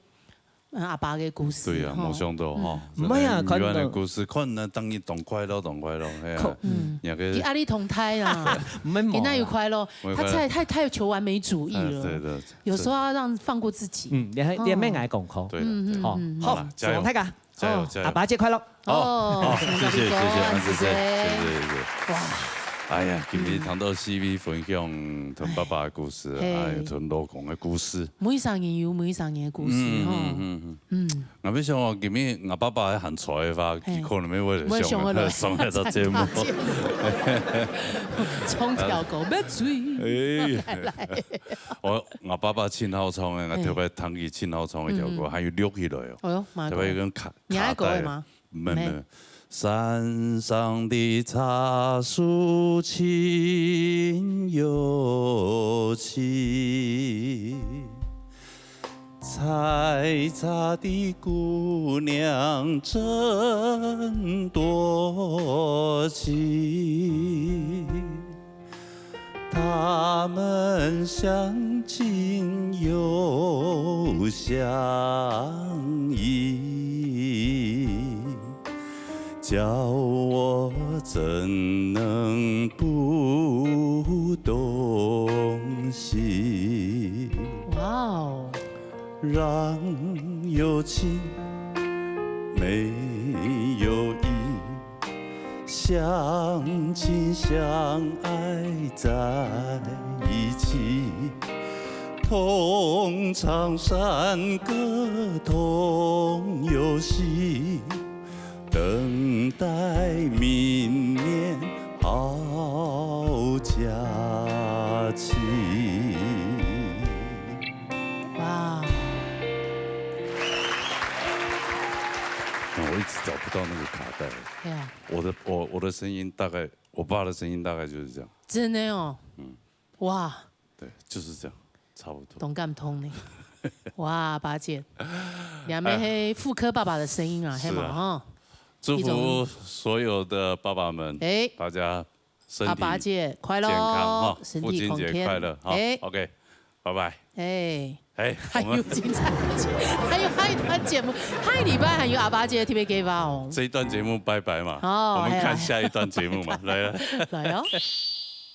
嗯，阿爸个故事，對啊，吼。無想到吼，嗯。真的，毋係啊，有恁樣个故事，看到當然當快樂，當快樂，係啊。可，嗯。你个，佢壓力同胎啊，毋係無啦。佢哪有快樂？我也快樂。他太，太，太求完美主義了。哎，對的。有時候要讓，放過自己。嗯，你還，你還沒來講課。哦。對的，嗯，對的。好，嗯，嗯。好，好啦，加油。祝大家 加油，哦，加油。阿爸節快樂。哦，哦，謝謝，謝謝，恁仔細，謝謝，謝謝。哇。哎呀，今日聽到四位分享同爸爸的故事，嗯。嘿。哎，同老公的故事。每一儕人有每一儕人的故事，嗯，吼。嗯，嗯，嗯。嗯。𠊎要想哦，今日𠊎爸爸還在个話，嘿。佢可能會為了想，會想到，上這個節目。上這個節目。衝跳歌，要醉。哎。來。我，𠊎爸爸盡好唱个，𠊎特別聽佢盡好唱一條歌，嘿。嗯。還有錄起來哦。哎喲，媽呀。特別跟卡 你愛講个嗎？卡帶。沒有，沒有。沒。山上的茶樹青又青，採茶的姑娘真多情。 他們相親又相依，叫我怎能不動心？哇哦！ 讓有情沒有義，相親相愛在一起，同唱山歌同遊戲， 等待明年好佳期。哇！我一直找不到那個卡帶。對啊。我的，我，我的聲音大概，我爸的聲音大概就是這樣。真的哦。嗯。哇。 對，就是這樣，差不多。當感動呢。哇，阿爸節，你還係婦科爸爸的聲音啊，哎。係嘛，是啊。吼？祝福所有的爸爸們，一種，哎，大家身體阿爸節快樂，健康，哈，身體康健。父親節快樂，哈。哎。OK，拜拜。哎。哎，還有精彩的節，還有，還有一段節目，下禮拜還有阿爸節特別計劃哦。這一段節目拜拜嘛，哦，我們看下一段節目嘛，哎呀。來啊。來哦。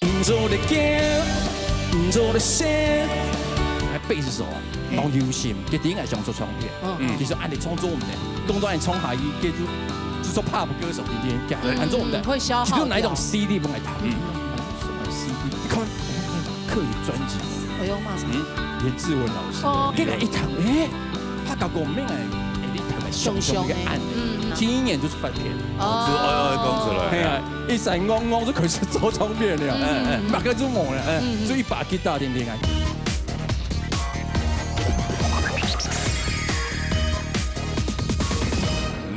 毋做得叫，毋做得笑。哎，貝斯手啊，嘿。毛友信，佢第一个想出唱片，嗯。其實恁樣創作毋得，當多人唱下去，佢就，就做pop歌手，你聽，對。恁樣做毋得。嗯，會消耗掉。其實哪一種CD本來彈，嗯。什麼CD？你看，哎，客語專輯，哎呦，罵啥？嗯，林志文老師。哦。這个一聽，哎，客家歌名哎，哎，你聽个雄雄个案例。嗯，嗯。第一年就是翻篇。哦。就，哎，哎，講出來。嘿啊，一閃光光就開始做唱片了。嗯，嗯，嗯。大家就懵了，哎，嗯，嗯。就一把吉他定定啊。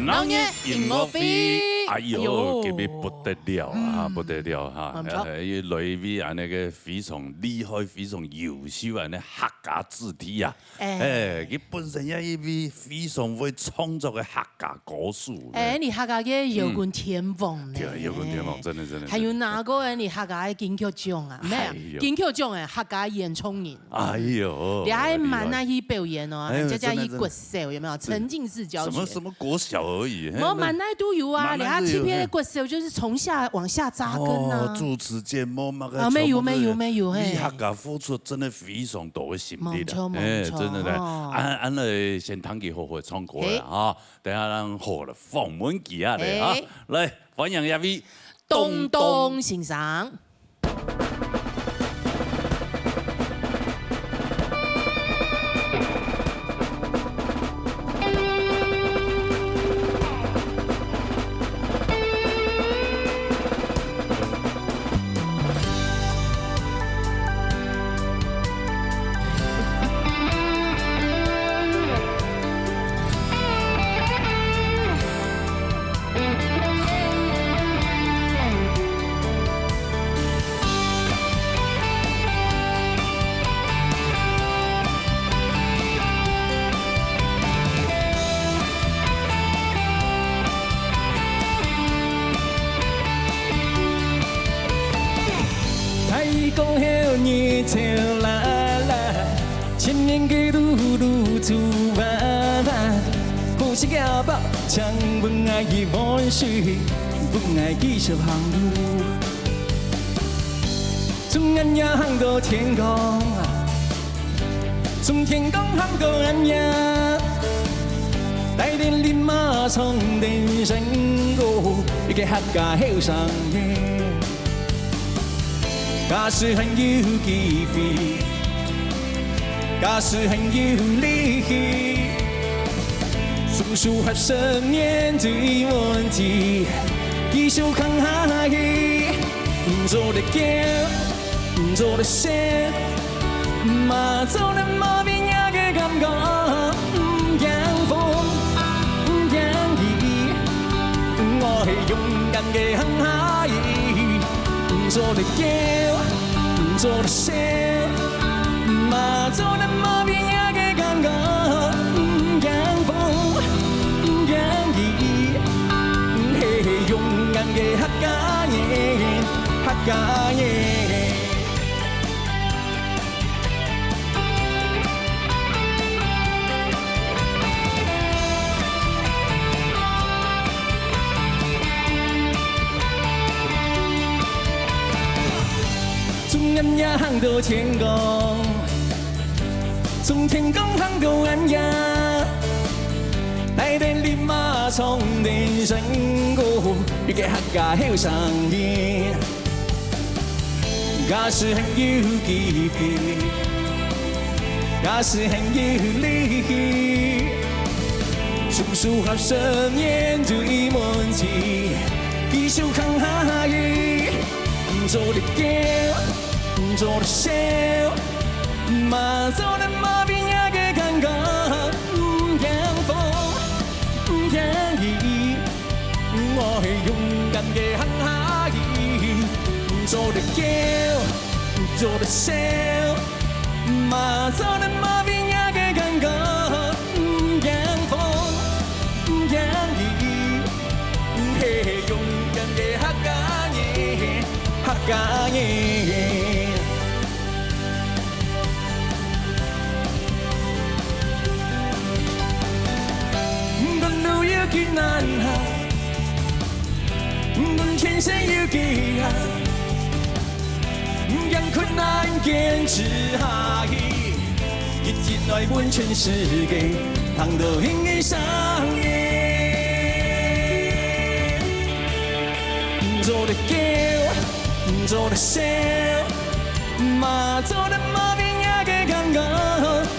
老年音樂會。哎呦，哎呦。今日不得了啊，嗯。不得了哈。哎，來一位啊，那個非常厲害、非常優秀啊，那客家子弟啊。哎。哎，佢本身也一位非常會創作个客家歌手呢。哎，你客家个搖滾天王呢？嗯。對啊，搖滾天王，真的，真的，還有拿過你客家个金曲獎啊？沒有，哎呦。金曲獎哎，客家演唱人。哎呦，你還蠻愛去表演哦，厲害。哎呦，人家一國小，真的，真的。有沒有？沉浸式教學。什麼，什麼國小而已，嘿，無，那滿哪都有啊，滿哪都有，你看這片的國小就是從下往下扎根啊。哦，主持節目嘛，啊，沒有，沒有，沒有，嘿。為客家付出真的非常多的心力的，沒錯，沒錯，哎，真的呢。哦。恁，恁樣先聽佢好好唱歌啦，嘿。哈，等下咱好好訪問佢啊，嘿。哈。來，歡迎這位東東先生。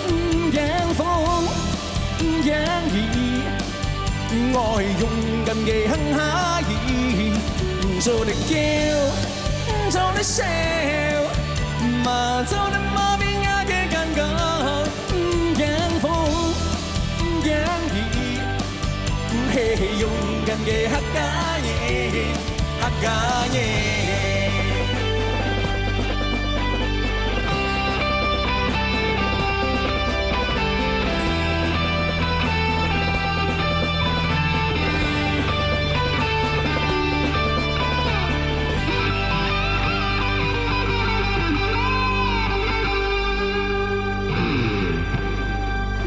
毋驚風，毋驚雨，我會勇敢个行下去。毋做得噭，毋做得愁，嘛做得無邊仔个感覺。毋驚風，毋驚雨，係勇敢个客家人。 客家人。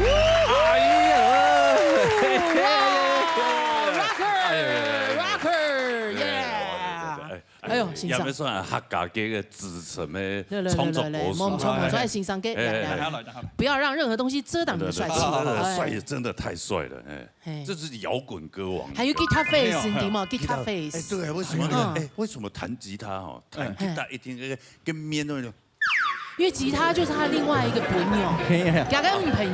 哎呀，哇，Rocker，Rocker，耶！哎呦，先生。也算客家个个资深个创作歌手。来来来来，我们唱，我们唱，哎，先生个，哎，哎，来来来。不要让任何东西遮挡你的帅气。对，对，对，对，哎。帅，真的太帅了，哎，嘿。这是摇滚歌王。还有吉他face，你知道吗？吉他face。哎，对，为什么呢？嗯。哎，为什么弹吉他哦，弹吉他一定跟，跟面对的 因为吉他就是他另外一个朋友，嘿呀，加个女朋友，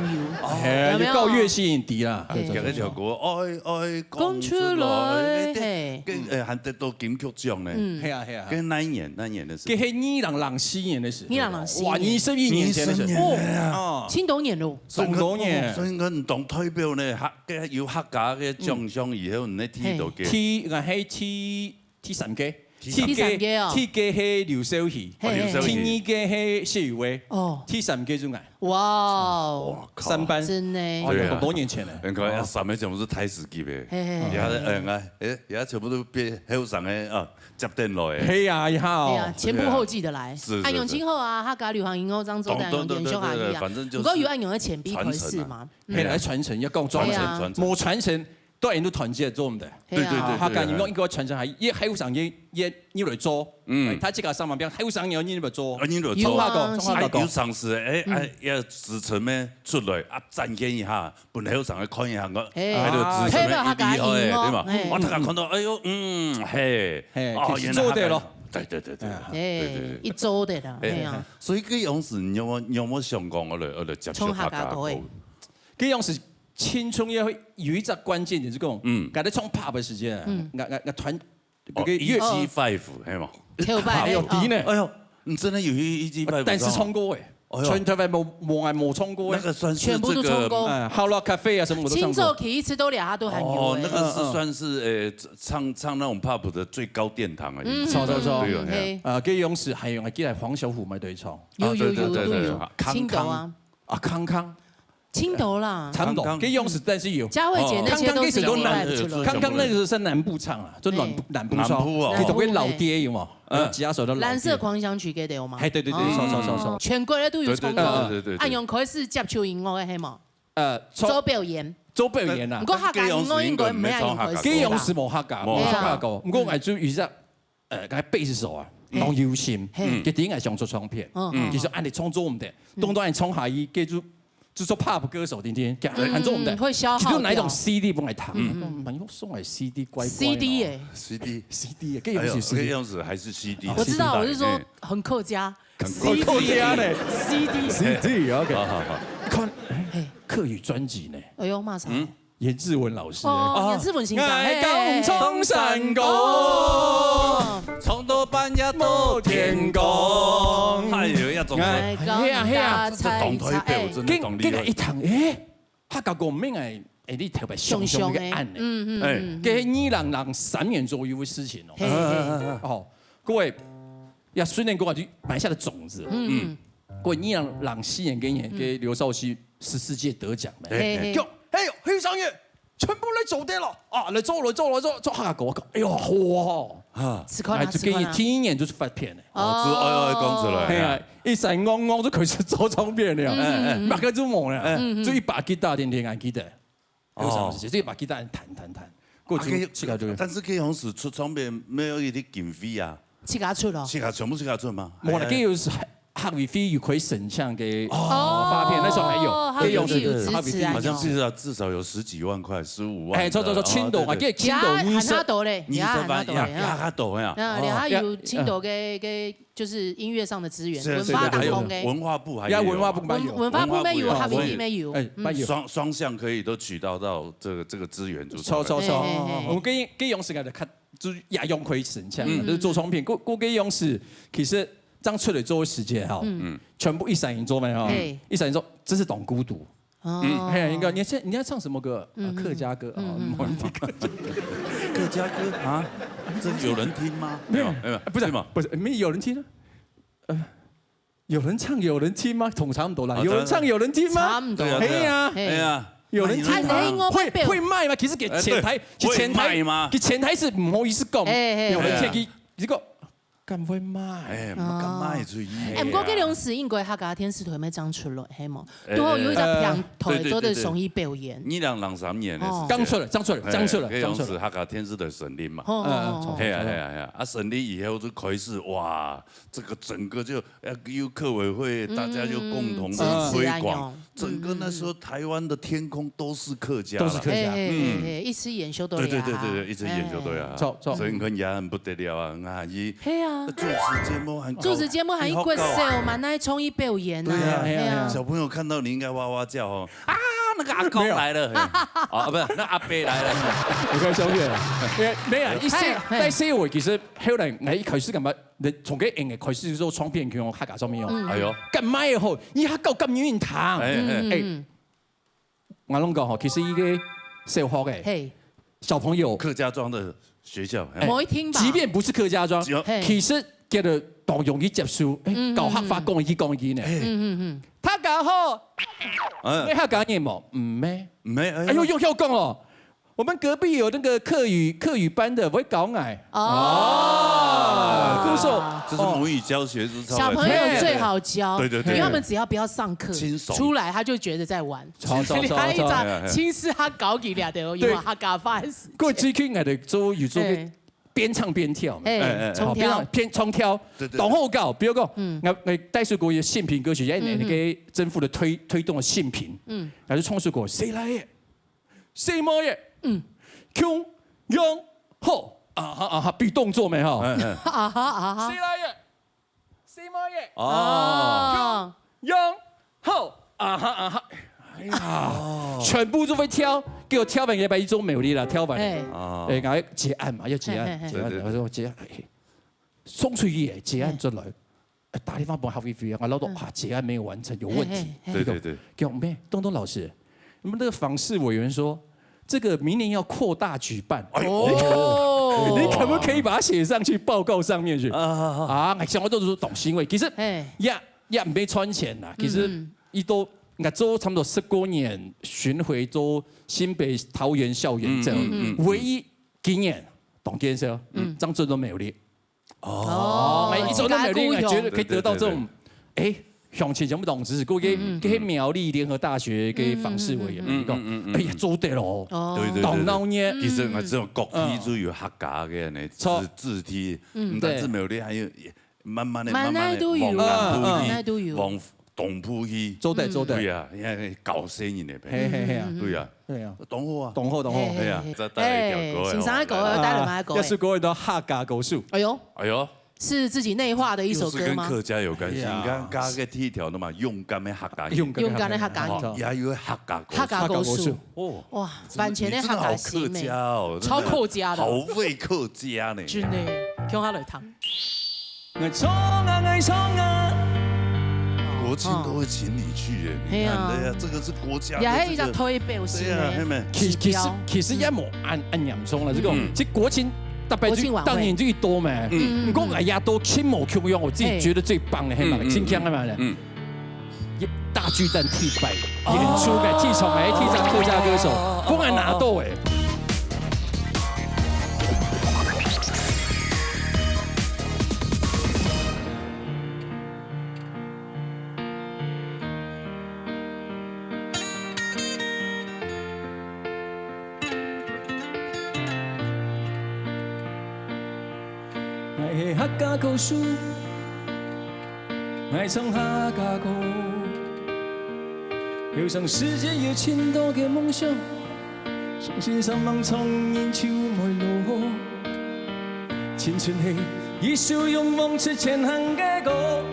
哎，有没有？又够越吸引敌啦。哎讲个效果，哎哎，讲出来，嘿，跟呃还得到金曲奖呢。嗯嘿啊嘿啊，跟哪一年？哪一年的事？跟黑二零零四年的事，二零零四年哇，二十一年前的事，二十年了呀哦，青岛年咯，青岛年所以讲你当代表呢，客个有客家个奖项以后，你那踢到个，踢，俺黑踢踢三个，踢三个哦，踢个黑刘少奇，嘿刘少奇踢二个黑谢宇威，哦，踢三个就俺，哇哦，三班，真的，哇，对啊有多年前了。你看，三个全部是太子级别，嘿嘿嘿也嗯哎哎，也全部都变后生个啊，接等落个。嘿呀，一下哦哎呀，，前仆後繼的來，是是啊，楊清后啊，客家流行音樂張周丹，楊天秀還有啊，反正就是不過有恁樣个前輩開始嘛，嘿，來傳承要講傳承，對啊傳承無傳承，當然都團結做毋得。對啊對對對客家音樂應該傳承，還也還有上也也也有來做，嗯嗯，他這個上面邊還有上也有來做啊，，你就有啊做中華是啊，有上市个，哎哎，也支持咩出來啊，展現一下，本來有上个看一下，我嘿还有支持咩，配合客家音樂厲害个，對嘛嘿？我大家看到，哎呦，嗯，嘿，嘿哦，其實原來客家做得咯，對對對對哎對對哎對，一周的啦，哎呀，所以這樣子，你有沒有你有沒有想講，我來我來接觸唱客客家歌家歌？這樣是青春也會有一隻關鍵點是講，嗯嗯，該在唱pop的時間，嗯嗯，我我我團哦這個樂，E G Five，係嘛？跳擺還有低呢，哎呦，你真的有E G Five，但是唱歌哎，哎呦全台灣無無愛無唱歌哎，那個算是全部都這個唱歌哎，How Long Cafe啊什麼我都唱過清早。起一次都倆下都還有哦，哎那個是算是呃唱唱那種pop的最高殿堂而已。嗯錯錯錯對哦嗯嘿，啊，這樣是還有還記得黃小琥嘛對唱，有有對對對對有都有對，康青島啊，啊康康，青島啦，差不多，康康這樣是但是有。佳慧姐那些都是康康其實都一百出南，康康那個是南部唱啊，就南部南部唱，南部哦其實會老爹有嘛，嗯有幾下首都老爹。藍色狂想曲記得有嗎？哎，對對對，哦唱唱唱唱，全國的都有唱過。對對對對對對啊，用開始接觸音樂的係無？呃，做表演，做表演啦，不過客家音樂應該毋係用開始這樣是無客家，無無客家客家歌，毋過𠊎就有一隻，呃，該貝斯手啊，當有心，嘿佢點解想做唱片，嗯其實恁樣創作毋得，當當唱下去，佢就就做pop歌手，天天，佢還做毋得，嗯會消耗其實哪一種掉 CD分𠊎聽，嗯，朋友送來CD乖乖哦 CD 哎， CD， CD，這哎呦，樣是這樣子還是CD。我知道，我是說哎很客家，很客家嘞 CD， CD OK，好好好，看嘿，客語專輯呢，哎呦，罵啥？顏志文老師哦，顏志文先生，哎，嘿講唱山歌，哦，唱到半夜到天光。哎呦，要總哎是嘿啊嘿啊大菜這當推背，菜我真的當厲害跟跟。一堂，哎，客家歌名哎，哎，你特別想想个案呢。嗯嗯哎嗯，該二零零三年左右个事情哦。嘿嘿，哦，各位，也雖然講就埋下了種子，嗯各位二零零四年該年，該劉少奇十四屆得獎嘛，嘿嘿，叫，哎呦，黑商業全部來做得了啊，來做來做來做做客家歌，哎呦好哦。啊，試看啊，哎，就跟試看啊，第一年就是發片了。哦，這哎呦，講出來，哎呀，一閃光光就開始做唱片了，嗯哎，馬上就紅了，嗯就一把吉他天天還記得，哦有啥事情？就一把吉他彈彈彈，過啊，可以去自家就但是可以用是出唱片，沒有一點經費啊，自家出咯，自家全部自家出嗎？無啦，哎佢有時客委會有可以申請个發片，那時候還有，哦，客委會有支持啊，客委會有支持。好像至少至少有十幾萬塊，十五萬的。哎，錯錯錯，千多啊，哦，對對。這千多，也還較多咧，也還較多咧，也較多呀。啊，然後有千多个个，就是音樂上的資源，是，文化當中个。是，還有文化部還有嘛。文化部嘛有。文文化部嘛有，文化部有。客委會嘛有。哎，嗯。嘛有。雙雙向可以都取到到這個這個資源出來。錯錯錯，嘿嘿嘿。我跟跟楊師傅的看。 就也用可以申請，嗯。就是做唱片。過過个樣式，其實正出來做个時節哈，嗯。全部一儕人做咩哈，嘿。一儕人做，真是當孤獨。哦。嗯，嘿，應該你要唱你要唱什麼歌？啊，嗯嗯。客家歌啊，嗯嗯。某一个客家歌。客家歌啊，这有人听吗？没有，没有，不是，是吗？不是，没有人听啊。呃，有人唱有人听吗？统差不多啦，啊，有人唱有人听吗？差不多。对啊，对啊。嘿呀，嘿。哎呀。有人听吗？哎，我会会卖吗？其实给前台，哎，对，给前台，会卖吗？给前台是不好意思讲，哎，哎。有人听，哎呀。你这个敢会卖？哎，毋敢卖出去。哎，毋过这两时应该客家电视台没长出来，系无？哎，都好有一只平台做得上去表演。哎，对，对，对，对。二零零三年的时间。哦。刚出来，刚出来，哎，刚出来，刚出来。这样子客家电视台成立嘛。哦，哦，哦。哎呀，哎呀，哎呀，啊，成立以后就开始，哇，这个整个就，呃，由客委会大家就共同的推广，嗯，支持啊，有。整个那时候台湾的天空都是客家啦。都是客家。哎，哎，哎，嗯。哎，一直延续到对，对，对，对，对，一直延续到啊。哎。错，错。所以你看也很不得了啊，啊，伊嘿啊。主持节目还主持节目还一个笑，蛮爱创意表演啊。对啊，哎呀。小朋友看到你应该哇哇叫哦，啊，那个阿公来了，嘿。啊，不是，那阿伯来了。你看小朋友，哎，没有，一些，嘿，嘿。但是我其实后来，我一开始感觉 你从个音乐开始做唱片，去用客家上面用。嗯。哎哟。干嘛也好，你还搞咁运糖。哎，哎。嗯，哎，嗯。我跟你讲吼，其实一个小学个嘿。小朋友，客家庄的学校，哎。某一天吧。即便不是客家庄，只要嘿。其实觉得都容易接受，哎，嗯，搞客话讲一句讲一句呢。哎。嗯，嗯，嗯。大家好，哎。你客家人无？嗯，没。没，哎。哎呦，又要讲哦。 我们隔壁有那个客语，客语班的，我会搞矮。哦。哦，故所，这是母语教学，是超好。小朋友最好教，对，对，对。因为他们只要不要上课，轻松。出来他就觉得在玩。轻松，他一直轻松，轻松。轻松，他搞起来的哦，对。有啊，他搞发。过最近来的做，有做个哎。边唱边跳嘛。哎，哎，哎。唱跳。哦，边唱，边唱跳，对，对。然后搞，比如讲，嗯。我，我带首歌，有性平歌曲，哎，嗯，嗯。那个政府的推，推动的性平，嗯。还是唱首歌，谁来耶？ 什么耶？嗯。穷，勇，好，啊哈，啊哈，比动作没哈？哎，哎。啊哈，啊哈。谁来耶？什么耶？哦。哦。勇，好，啊哈，啊哈。哎呀，哦。全部都会跳，给我跳完一百一周美丽了，跳完。哎。哦。哎，赶快结案嘛，要结案，嘿，嘿，嘿。结案，对，对，对。我说结案，哎，送出去耶，结案转来。哎。 打电话拨客委会啊，我老豆，嗯。啊，结案没有完成，有问题。嘿，嘿，嘿。对，对，对。叫咩？东东老师，你们这个访视委员说，这个明年要扩大举办。哎呦。哦。你可不可以把它写上去报告上面去？啊，啊，啊。啊，想要做出懂行为，其实嘿。也，也没赚钱啦，其实嗯，嗯。伊都，应该做差不多十多年，巡回做新北、桃园校园这样，嗯，嗯，嗯，嗯。唯一今年董建设，嗯。张震都没有列。 哦，哦，哎，一种都没有另外，自家故乡。觉得可以得到这种，对，对，对。哎，向前全部同志，过去，嗯，嗯。去苗栗联合大学个访视委员，嗯，嗯，讲，嗯，嗯，嗯。哎呀，做得咯，哦。对，对，对，对。当闹热。其实啊，这种各地都有客家个呢，嗯。错。自，自体，嗯。但是苗栗还有，慢慢的，慢慢的，慢慢都有，往南部去，慢慢都有。往东部去。做得，做得。对啊，因为搞生意的呗。嘿，嘿，嘿啊。嗯，嗯。对啊。对啊。当好啊。当好，当好。嘿，嘿，对啊，嘿。再带来一条歌，哎，先生的歌，来，来，来。带来嘛歌，哎。要是歌，你都客家歌手。哎呦。哎呦。 是自己内化的一首歌吗？又是跟客家有关系。哎呀。你看，刚刚个第一条的嘛，勇敢的客家人。勇敢的客家人。勇敢的客家人。哦，也有客家歌手。客家歌手。哦，哇，完全的客家心欸。你真的好客家哦，真的。超客家的。好会客家呢。真的，听下来听。国庆都会请你去耶，你看，嘿啊。对呀，这个是国家的这个，也还有一个推表示呢。对呀，嘿咩。其，其实，指标。其实也无恁，恁严重了，这个，嗯。这国庆 大概就，国庆晚会。当然最多嘛。嗯。不过哎呀，都亲模共样，我自己觉得最棒的，嘿嘛，嗯，嗯，最强的嘛。嗯。大巨蛋替代演出个，哦。替唱哎，替唱客家歌手，哦，哦，哦，公然拿到哎。𠊎唱客家歌，有生時節有盡多个夢想，相信上網唱人就會落。青春係一首勇往直前行个歌，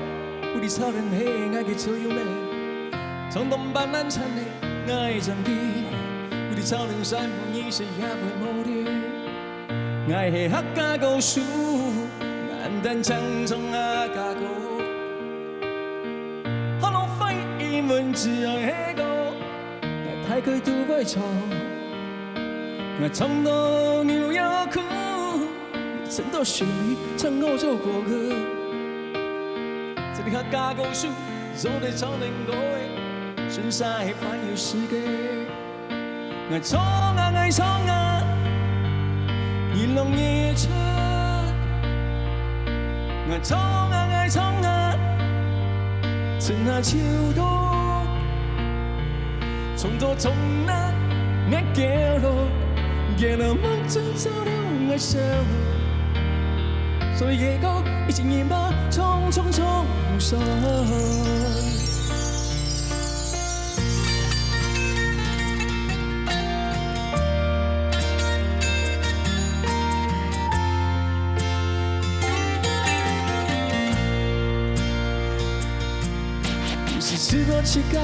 有你操練係𠊎个座右銘，衝動繃爛纏係𠊎个真理，有你操練散步人生也會無聊。 𠊎係客家歌手，單單唱唱客家歌。學老師英文只愛係歌，𠊎大概都會唱。𠊎唱到扭腰褲，唱到手裡唱我做哥哥。這個客家歌手，做得唱能歌誒，身上係環遊世界。 𠊎唱啊，𠊎唱啊，日落日出。𠊎唱啊，𠊎唱啊，春夏秋冬。從早從晚，𠊎佇路，佇路目珠照亮𠊎生活。所以个歌，一直人馬唱唱唱上。 毋係自家自家，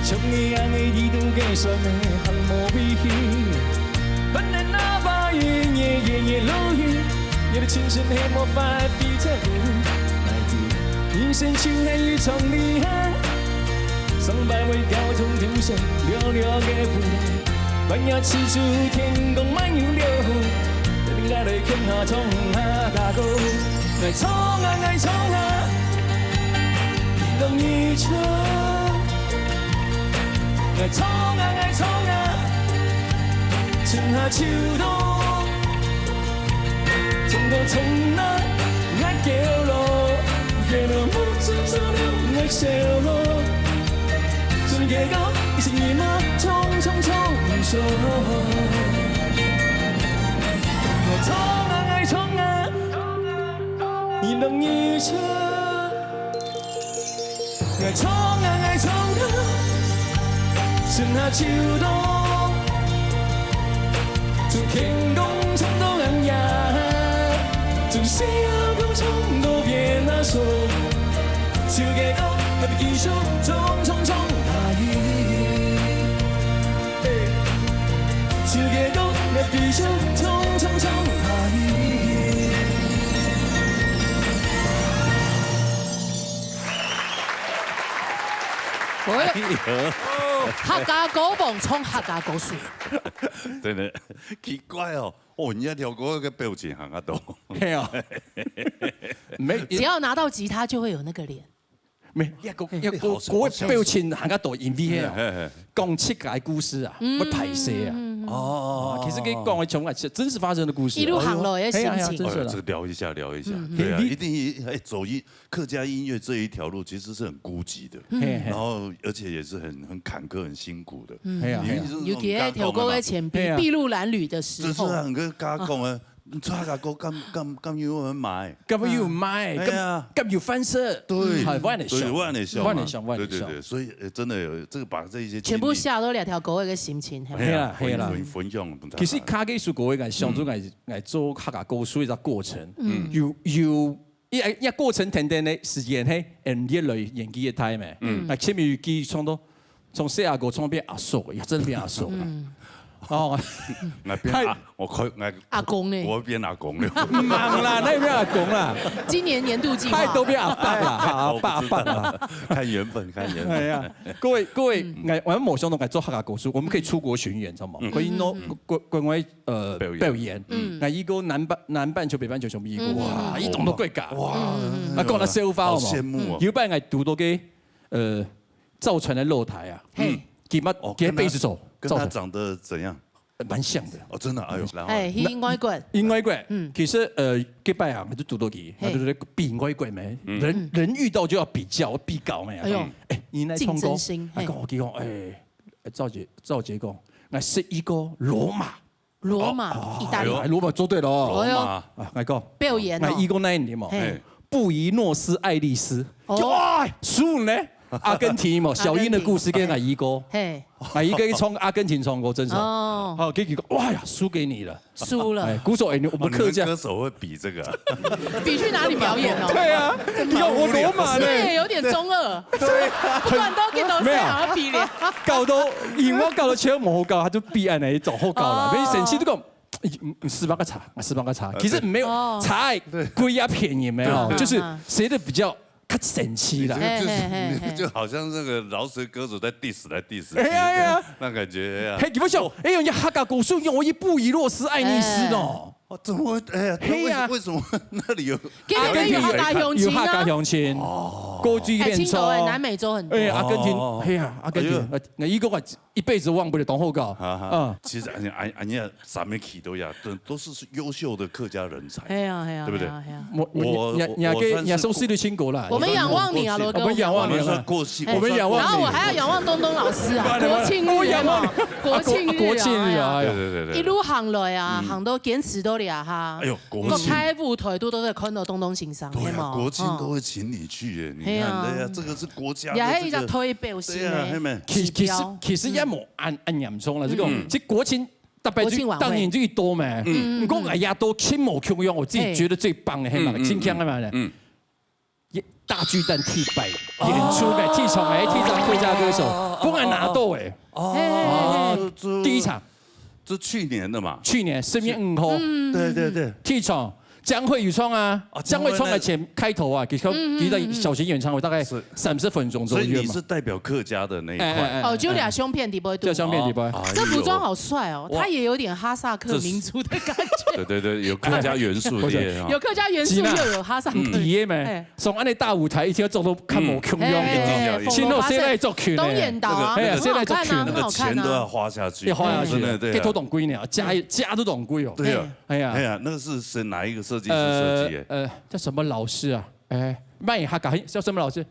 像你恁樣一路个酸梅，還無味緒。本來那把雨，夜夜夜落雨，你的青春黑魔法，飛走路。人生就係一場旅行，上擺會交通堵塞，聊聊个舞台。 半夜起床，天公慢有了，等𠊎來看下唱客家歌。𠊎唱啊，𠊎唱啊，日落日出。𠊎唱啊，𠊎唱啊，春夏秋冬。從頭從尾，𠊎佇路，一路目珠照亮𠊎生活。 所以个歌，一直人馬唱唱唱上。𠊎唱啊，𠊎唱啊，日落日出。𠊎唱啊，𠊎唱啊，春夏秋冬。從天公唱到暗夜，從西雅圖唱到維也納。 唱个歌，愛繼續唱，唱，唱下去。唱个歌，愛繼續唱，唱，唱下去。喂，哎呦，客家歌王唱客家歌手。真的，奇怪哦。哦，你那條歌个表情行啊都。係啊。沒，只要拿到吉他，就會有那個臉。 沒，一個，一個，好笑，个表情還較多，因為係啊，嘿，嘿，嘿。講自家个故事啊，嗯。會歹勢啊。哦。啊，其實佢講个從來是真實發生的故事啊。一路行來的心情。哎呀，哎呀，真是的。哎，這個聊一下，聊一下。嗯。對啊，你，你，一定，哎，走音，客家音樂這一條路其實是很孤寂的，嘿，嘿。然後而且也是很，很坎坷、很辛苦的。嗯。嘿啊，嘿啊。尤其在跳過个前輩，嘿啊。篳路藍縷的時候。就是很跟大家講啊， 你唱客家歌敢，敢，敢有人買？敢有人買？哎呀。敢，敢有翻身？對。嗯，係，我也想。對，我也想嘛。我也想，我也想。對，對，對，所以，呃，真的有這個把這一些經歷全部寫到這條歌个心情，係無？係啦，係啦。分，分，分享分大家。其實客家這首歌个想做个，嗯。來做客家歌手一個過程。嗯。有，有，一，一過程等等个時間，嘿，嗯，越來年紀越大嘛。嗯。那前面有記憶唱到 從細阿哥唱變阿叔，也真變阿叔。嗯。哦。𠊎變阿，嗨。𠊎快，𠊎，阿公呢？𠊎變阿公了。毋係啦，哪有變阿公啦？今年年度計劃。太多變阿伯啦，哈，阿伯，阿伯啦。我不知道。看緣分，看緣分。哎呀，各位，各位，嗯。𠊎，𠊎無想到𠊎做客家歌手，我們可以出國巡演，知道嗎？嗯。可以到，嗯，嗯，嗯。國，國外，呃，表演。表演。嗯。𠊎去過南半，南半球、北半球全部去過。嗯，嗯，嗯。哇，一種都國家。哇。嗯，嗯，嗯。啊，講到笑話，好羨慕哦。有一擺𠊎堵到个，呃， 趙傳的老弟啊，嘿。嗯。佢嘛，哦，佢係貝斯手，跟他，跟他趙傳。長得怎樣？蠻像的。哦，真的，哎呦，然後呢？哎，佢外國。佢外國，嗯。其實，呃，這擺啊，𠊎就堵到佢，嘿。佢就在比外國咩，嗯。人，嗯。人遇到就要比較，比較咩，哎呦。哎，你來唱歌，競爭心，啊，嘿。講，佢講，哎，趙杰，趙杰講，𠊎識一個羅馬。 羅馬，哦，意大利。哎呦，羅馬做對了哦。哎呦。羅馬。啊，𠊎講，表演哦。𠊎去過該地方，嘿。布宜诺斯艾利斯，哦就哇，输了呢。阿根廷嘛，小英的故事跟阿姨哥，嘿，阿姨哥去唱阿根廷唱歌，真是。哦哦，結果哇呀，输给你了。输了哎，。鼓手，哎，你我们客家哦你们歌手会比这个啊，比去哪里表演哦？对啊，你看我罗马呢，是有点中二，不管到给董事没有想要比脸，搞到因为我搞到全部好搞，他就必然来找后搞了，哦没生气就讲。你你是那个差，是那个差，其实没有哦差，贵也便宜没有，对就是嗯谁的比较他生气啦。哎就是哎哎哎就好像那个饶舌歌手在 diss 来 diss，哎呀哎呀那感觉呀嘿，你们想，哎呦，人家哈嘎古树用我一布宜诺斯艾利斯呢。哦，怎么会？哎呀，嘿呀为什么为什么那里有？给你们有哈嘎乡亲有哈嘎啊，乡亲，过去哎，变青岛哎，超。南美洲很多哎，。阿根廷哦，嘿呀，阿根廷哎呦，呃，那一个我一辈子忘不了，懂后搞。哈哈嗯，其实俺俺俺家三妹起都呀，都都是优秀的客家人才。哎呀哎呀，对不对哎呀哎呀我我你你我我算是你收视率清国了。我们仰望你啊，罗哥，我们仰望你啊仰望我们仰望你啊然后我还要仰望东东老师啊，对对对国庆日有没有？国庆日啊，我仰望你国庆日啊，对哎呀对对对，一路行来啊，行到坚持到了哈。哎呦，国国庆开舞台都都在看到东东先生，对呀，有没有国庆都嗯会请你去耶，你嘿啊看，对呀，这个是国家也还一的这个，个推表示对呀，嘿呢。妹，其其实指标其实也无恁恁严重了，这个嗯这国庆大白国庆晚会最当年最多嘛。嗯你讲哎呀，都亲模共样，我自己觉得最棒的，嘿嘛，嗯嗯亲腔的嘛。嗯，大巨蛋替拜演出哎，替唱哎，替唱客家歌手，不然拿到哎。哎第一场这去年的嘛，去年十月五号，嗯对对对，替唱江蕙有唱啊，啊江蕙唱的前开头啊，给他给他小型演唱会大概是三十分钟左右嘛所以你是。代表客家的那一块，哎哎哎，哦，就俩胸片底部会叫相片底背。哎呦这服装好帅哦，哇它也有点哈萨克这是民族的感觉，对对对，有客家元素的啊，有客家元素是啦又有哈萨克。底下没哎，上安的大舞台一定要做到看模共样哎的。一定要一定要青岛现在做群东呢，演岛啊，那个很好看啊，现在做群很好看那个钱都要啊。花下去，要花下去，真的对啊，给头懂归呢，加加都懂归哦。对啊，哎呀哎呀，那个是是哪一个设计师设计的？呃，叫什么老师啊？哎，卖哈嘎叫什么老师？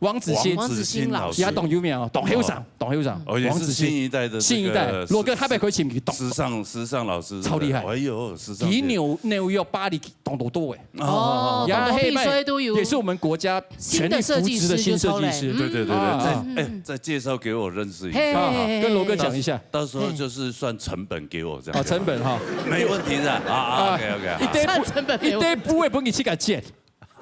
王子欣，王子欣老师也懂有名哦，懂后生，懂后生。哦，也是王子欣新一代的这个新一代，罗哥他被可以请你懂。时尚时尚老师，超厉害哎呦，时尚第界牛牛要巴黎懂多多哎。哦，呀懂必须都有也是我们国家全力扶植的新设计师。新的设计师就出来对对对啊对，再哎再介绍给我认识一嘿下。啊，跟罗哥讲一下。到时候就是算成本给我这样，哦，成本哈。没问题的啊啊，OK OK，一堆算成本没有一堆布也不给你去给剪。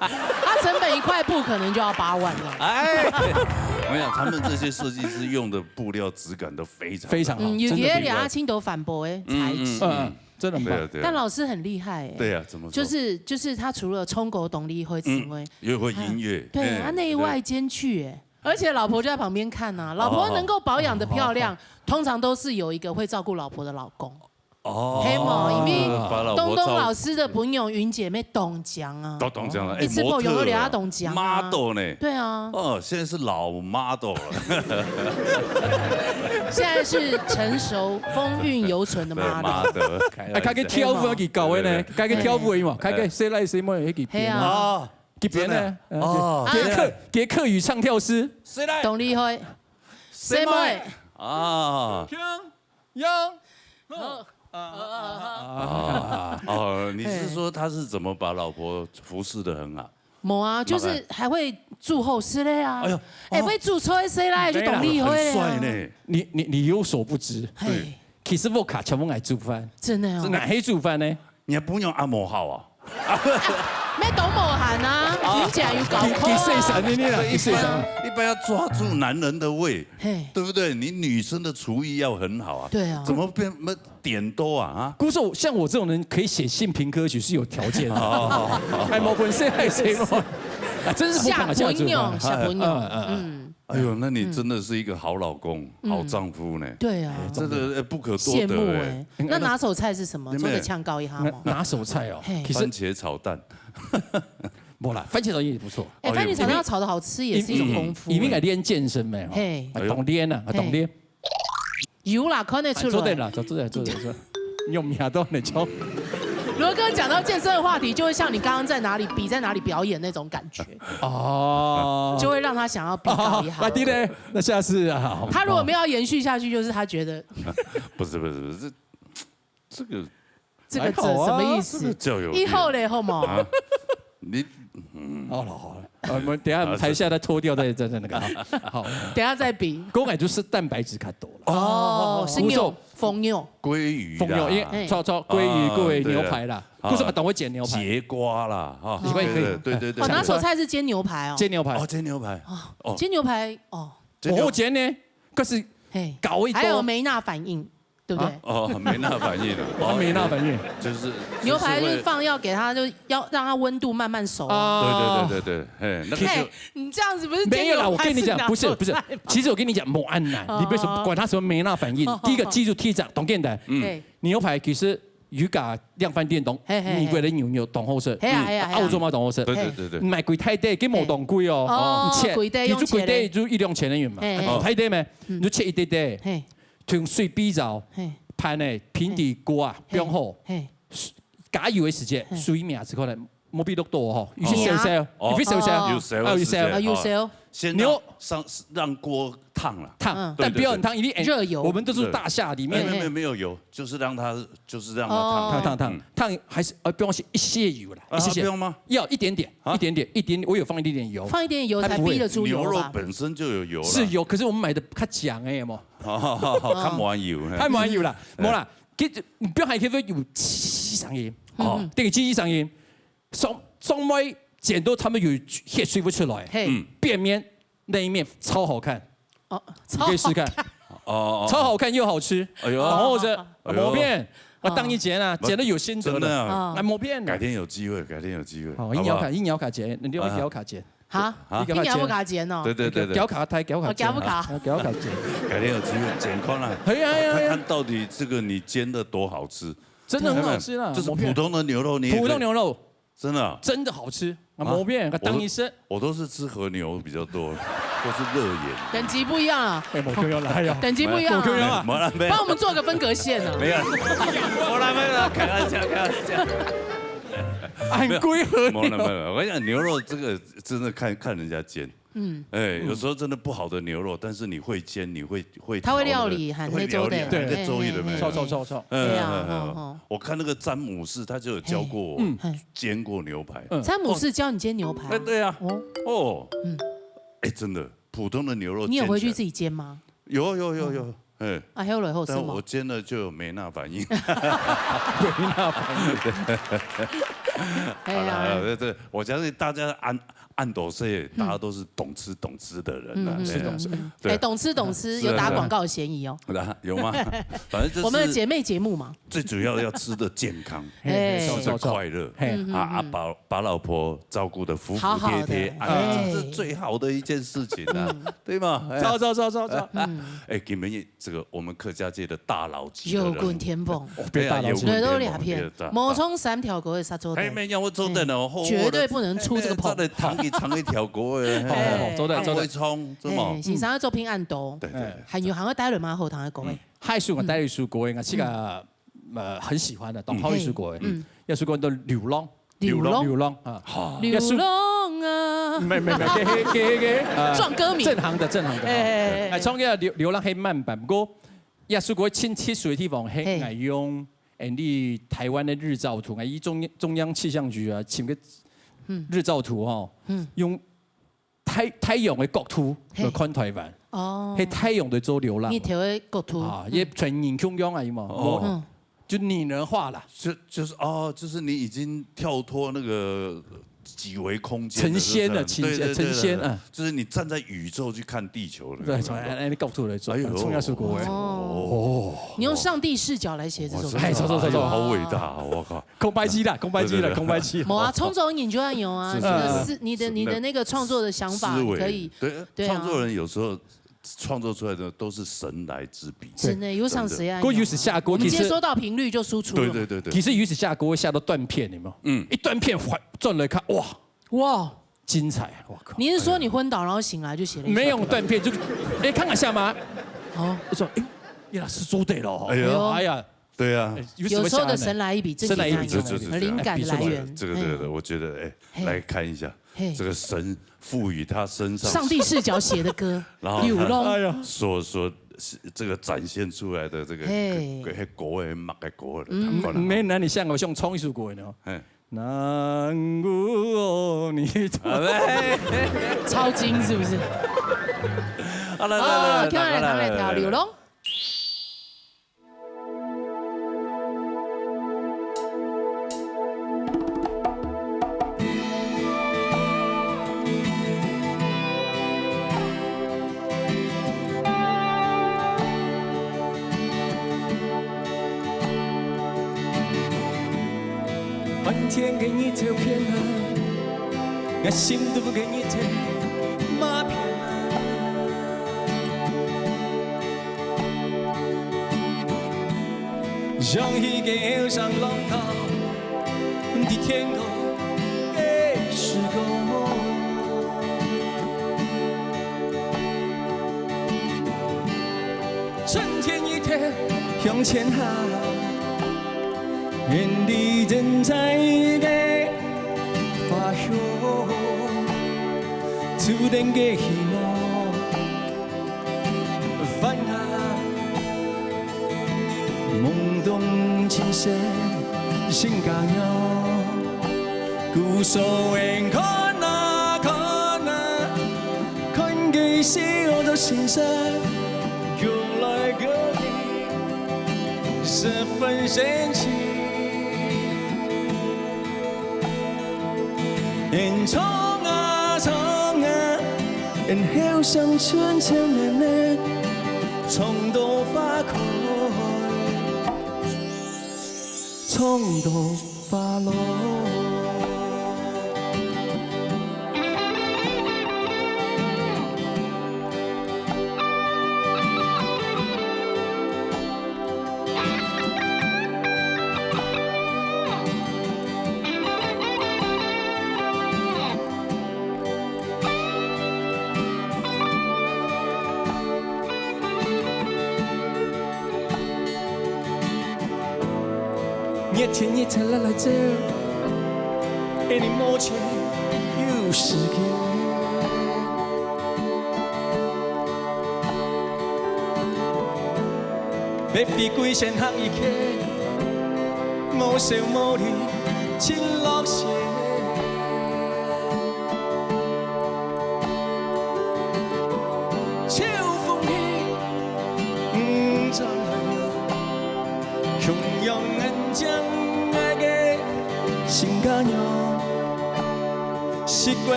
他成本一块布可能就要八万了。哎，我跟你讲，他们这些设计师用的布料质感都非常非常好，嗯，有真的给阿青都反驳哎，材质。嗯，真的很棒。对啊对啊，但老师很厉害哎，对啊，怎么说就是就是他除了冲狗懂力会之外，也会音乐，对啊，哎内外兼具哎，而且老婆就在旁边看呐，老婆能够保养的漂亮，通常都是有一个会照顾老婆的老公。哦黑毛，因为把老东东婆照老师的朋友云姐妹懂讲啊，都懂讲了，哎一次不有没有模特儿啊聊懂讲啊？model 呢？对啊，哦，现在是老 model 了，现在是成熟风韵犹存的对 model。 model，哎，开个跳舞要给搞的呢，开个跳舞而已嘛，开个谁来谁嘛也给嘿啊啊，给别人呢，真的哦给客给客语唱跳师，谁来？懂力会，谁妹？啊，杨啊哦，你是说他是怎么把老婆服侍的很好？没啊，就是还会祝后事嘞啊。哎呦哎，会祝错谁来就懂力会很帅啊。呢，你你你有所不知，嘿，其实我卡全部来煮饭，真的哦，哪黑煮饭呢？你还不用按摩好啊？没懂某涵啊，你竟然有搞给给谁错啊？闪的你啦，给谁闪？一般要抓住男人的胃，嘿，对不对？你女生的厨艺要很好啊，对啊怎么变没点多啊啊？故所像我这种人可以写性平歌曲是有条件的。哎，某本谁来谁嘛，啊，真是不下敢下朋友，煮饭。下朋友，嗯嗯嗯，哎呦，那你真的是一个好老公、好丈夫呢。对啊，真的呃不可多羡慕得哎。哎。那拿手菜是什么？妹妹做个酱膏一下拿吗？拿手菜哦，嘿其实番茄炒蛋，不啦，番茄炒蛋也不错。哎，哦番茄炒蛋要炒的好吃也是一种功夫。你们改练健身没有？嘿哎懂练啊，哎懂练。有啦，可能出来。哎做得了，做得了，做得了，做得了。用米都没抽。罗哥讲到健身的话题，就会像你刚刚在哪里比，在哪里表演那种感觉，哦，就会让他想要比高一下啊，。对嘞，那下次啊，他如果没有延续下去，就是他觉得不是不是不是，这这个这个字还好啊什么意这个思？叫有以后嘞，好吗？啊，你好了好了，呃，我们等一下我们台下再脱掉再再再那个哈。好，等一下再比。讲个就是蛋白质较多了。哦，是不错牛，红牛。鲑鱼啦，红牛，因为哎炒炒鲑鱼、啊桂鱼、对牛排啦，啊为什么都会煎牛排？节瓜啦，哈，可以可以对对对对哦，对，拿手菜是煎牛排哦。煎牛排哦，哦煎牛排，哦，煎牛排哦，煎牛我煎呢，可是嘿，搞一还有锅梅纳反应，对不对？哦梅纳反应了，啊梅纳反应就是牛排就是会放药给它，就要让它温度慢慢熟啊。啊，对对对对对，嘿，那个哎就，你这样子不是没有啦，我跟你讲，煎牛排不是不是拿手菜吗，其实我跟你讲，没有安难，你不要说管它什么梅纳反应，第一个记住第一张，懂简单。对，牛排其实有家量贩店懂，嘿嘿嘿美国的牛肉懂好食，嘿啊嘿啊嘿啊澳洲嘛懂好食。对对对对，买贵太低，给某懂贵哦，哦一千，贵得你就贵得用钱嘞就一两千的元嘛，嘿哦，太低咩？你就切一点点，嘿用水比较，嘿盘呢平底锅啊，不用好，嘿，加油的时间，嘿水面子可能莫比落多吼，有些少少，哦有些少少，有熟啊有少的时间啊有熟，先牛让上让锅烫了，烫嗯，但不要很烫，一定热油我们都是大夏里面没有没有没有没有油，就是让它就是让它哦烫烫烫烫嗯烫还是呃不用一些油啦，啊一些些不用吗？要一点点，啊一点点一点点，我有放一点点油，放一点油才它不会逼得出油牛肉吧？本身就有油了，是油，可是我们买的较强的嘛，好好好好，看完油，嘿太没油了，嗯没啦，给你不要还可以有鸡声音哦哦，这个鸡声音，上上面剪都他们有血水不出来，嘿，嗯变面那一面超好看，哦，你可以试看。哦，超好看又好吃。哎呦然后这哎呦薄片，我当一剪啊，剪的有心得真的啊，哦来薄片。改天有机会，改天有机会，好，好不好？一定要卡剪，你要不要卡剪？哈，啊一定要不卡剪哦。对对对对，不要卡太，不要卡剪，哦不要卡啊不要卡剪。改天有机会剪看啦，哎呀哎呀哎呀看看到底这个你煎的多好吃，真的很好吃啦，就是薄片普通的牛肉你也可以普通牛肉真的啊真的好吃啊，啊薄片，当一生。我都是吃和牛比较多，都是热眼。等级不一样啊，哎，薄片要来呀，等级不一样啊，薄片要啊没有啦，没有帮我们做个分隔线啊。没有，我来没有啦，开玩笑，开玩笑。很贵和没有了没有了，我跟你讲，牛肉这个真的看看人家煎，嗯，哎，有时候真的不好的牛肉，但是你会煎，你会会他会调那个料理，很会会做的，料理，很会做一的没有嘿嘿嘿臭臭臭臭。嗯对啊嗯嗯吼吼我看那个詹姆士，他就有教过我嗯煎过牛排。嗯詹姆士教你煎牛排哎，啊？对啊，哦，哦，嗯，哎，真的，普通的牛肉，你有回去自己煎吗？有有有有，哎，啊，还有来后吃吗但我？煎了就有梅纳反应。哎好呀，了，这这，我相信大家按按斗岁，大家都是懂吃懂吃的人啊，嗯哎呀懂吃嗯对哎，懂吃懂吃，是啊有打广告嫌疑哦。然后有吗？反正就是我们的姐妹节目嘛，最主要要吃的健康，哎吃的快乐嘿嗯啊啊，把把老婆照顾的服服好好的帖帖，啊，哎这是最好的一件事情啊，对吗？哎走走走走走。嗯，哎，给你们这个我们客家界的大佬级的人物有滚天崩，别大佬级有滚天崩对，都两片对大，无从三条狗的杀猪哎，的，没有，我做的呢，吼绝对不能出这个棚哎再来烫一烫一条狗哎，好好好，走的走的。哎，是啥做平安多？对对对，还有还要带了吗？后堂的狗哎，还有个带一首歌，我自家呃很喜欢的，当好一首歌，嗯也是歌叫《流浪》，流浪流浪啊，流浪啊，没没没，给给给给，呃撞歌名正行的正行的，哎哎，唱个流流浪黑慢版，不过也是歌清七岁的地方，黑嘿爱用，and 台湾的日照图，哎，中中央气象局啊，请个日照图哈，嗯用太太阳的角度嘿来看台湾，哦嘿，太阳的做流浪你调的角度啊，也全人共样啊嘛，哦嗯，就拟人化啦。就就是哦，就是你已经跳脱那个几维空间的，成仙了是不是对对对成仙对对嗯就是你站在宇宙去看地球的对，那种从哎哎，你角度来做，哎呦重要是国外。哦，你用上帝视角来写这首歌，哎，走走走走，好伟大，我靠！空拍机啦，空拍机啦，对对对空拍机。没啊，创作人你就要有啊，是你的是思你的你的那个创作的想法，思维你可以对对啊创作人有时候创作出来的都是神来之笔，真的有上谁啊？过有时下过，我们接其实收到频率就输出了嘛。对对对对，其实有时下过会下到断片，有没有？嗯一断片，哗，转来看，哇，哇，精彩！我靠，你是说你昏倒然后醒来就写了一首？没有断片就，哎，看一下吗？哦，我说，哎，原来是做对了哦。哎呦哎呀，对啊，哎有什么有时候的想呢神来一笔，神来一笔真的这这这灵感来源。这个这个这个，我觉得哎，嘿来看一下嘿这个神赋予他身上上帝视角写的歌，然后流浪哎呀，所所这个展现出来的这个嘿黑狗哎，马个狗的，嗯看了没哪里像我像唱一首歌呢？哎，难过你。啊，喂。超精是不是？好，来，来，来，啊，来，来，来，来，来，来，来。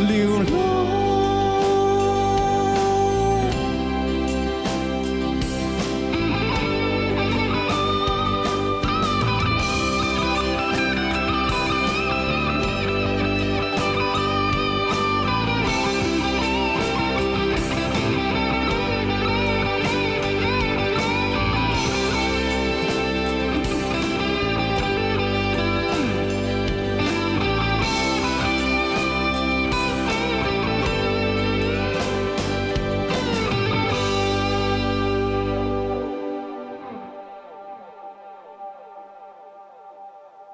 流浪。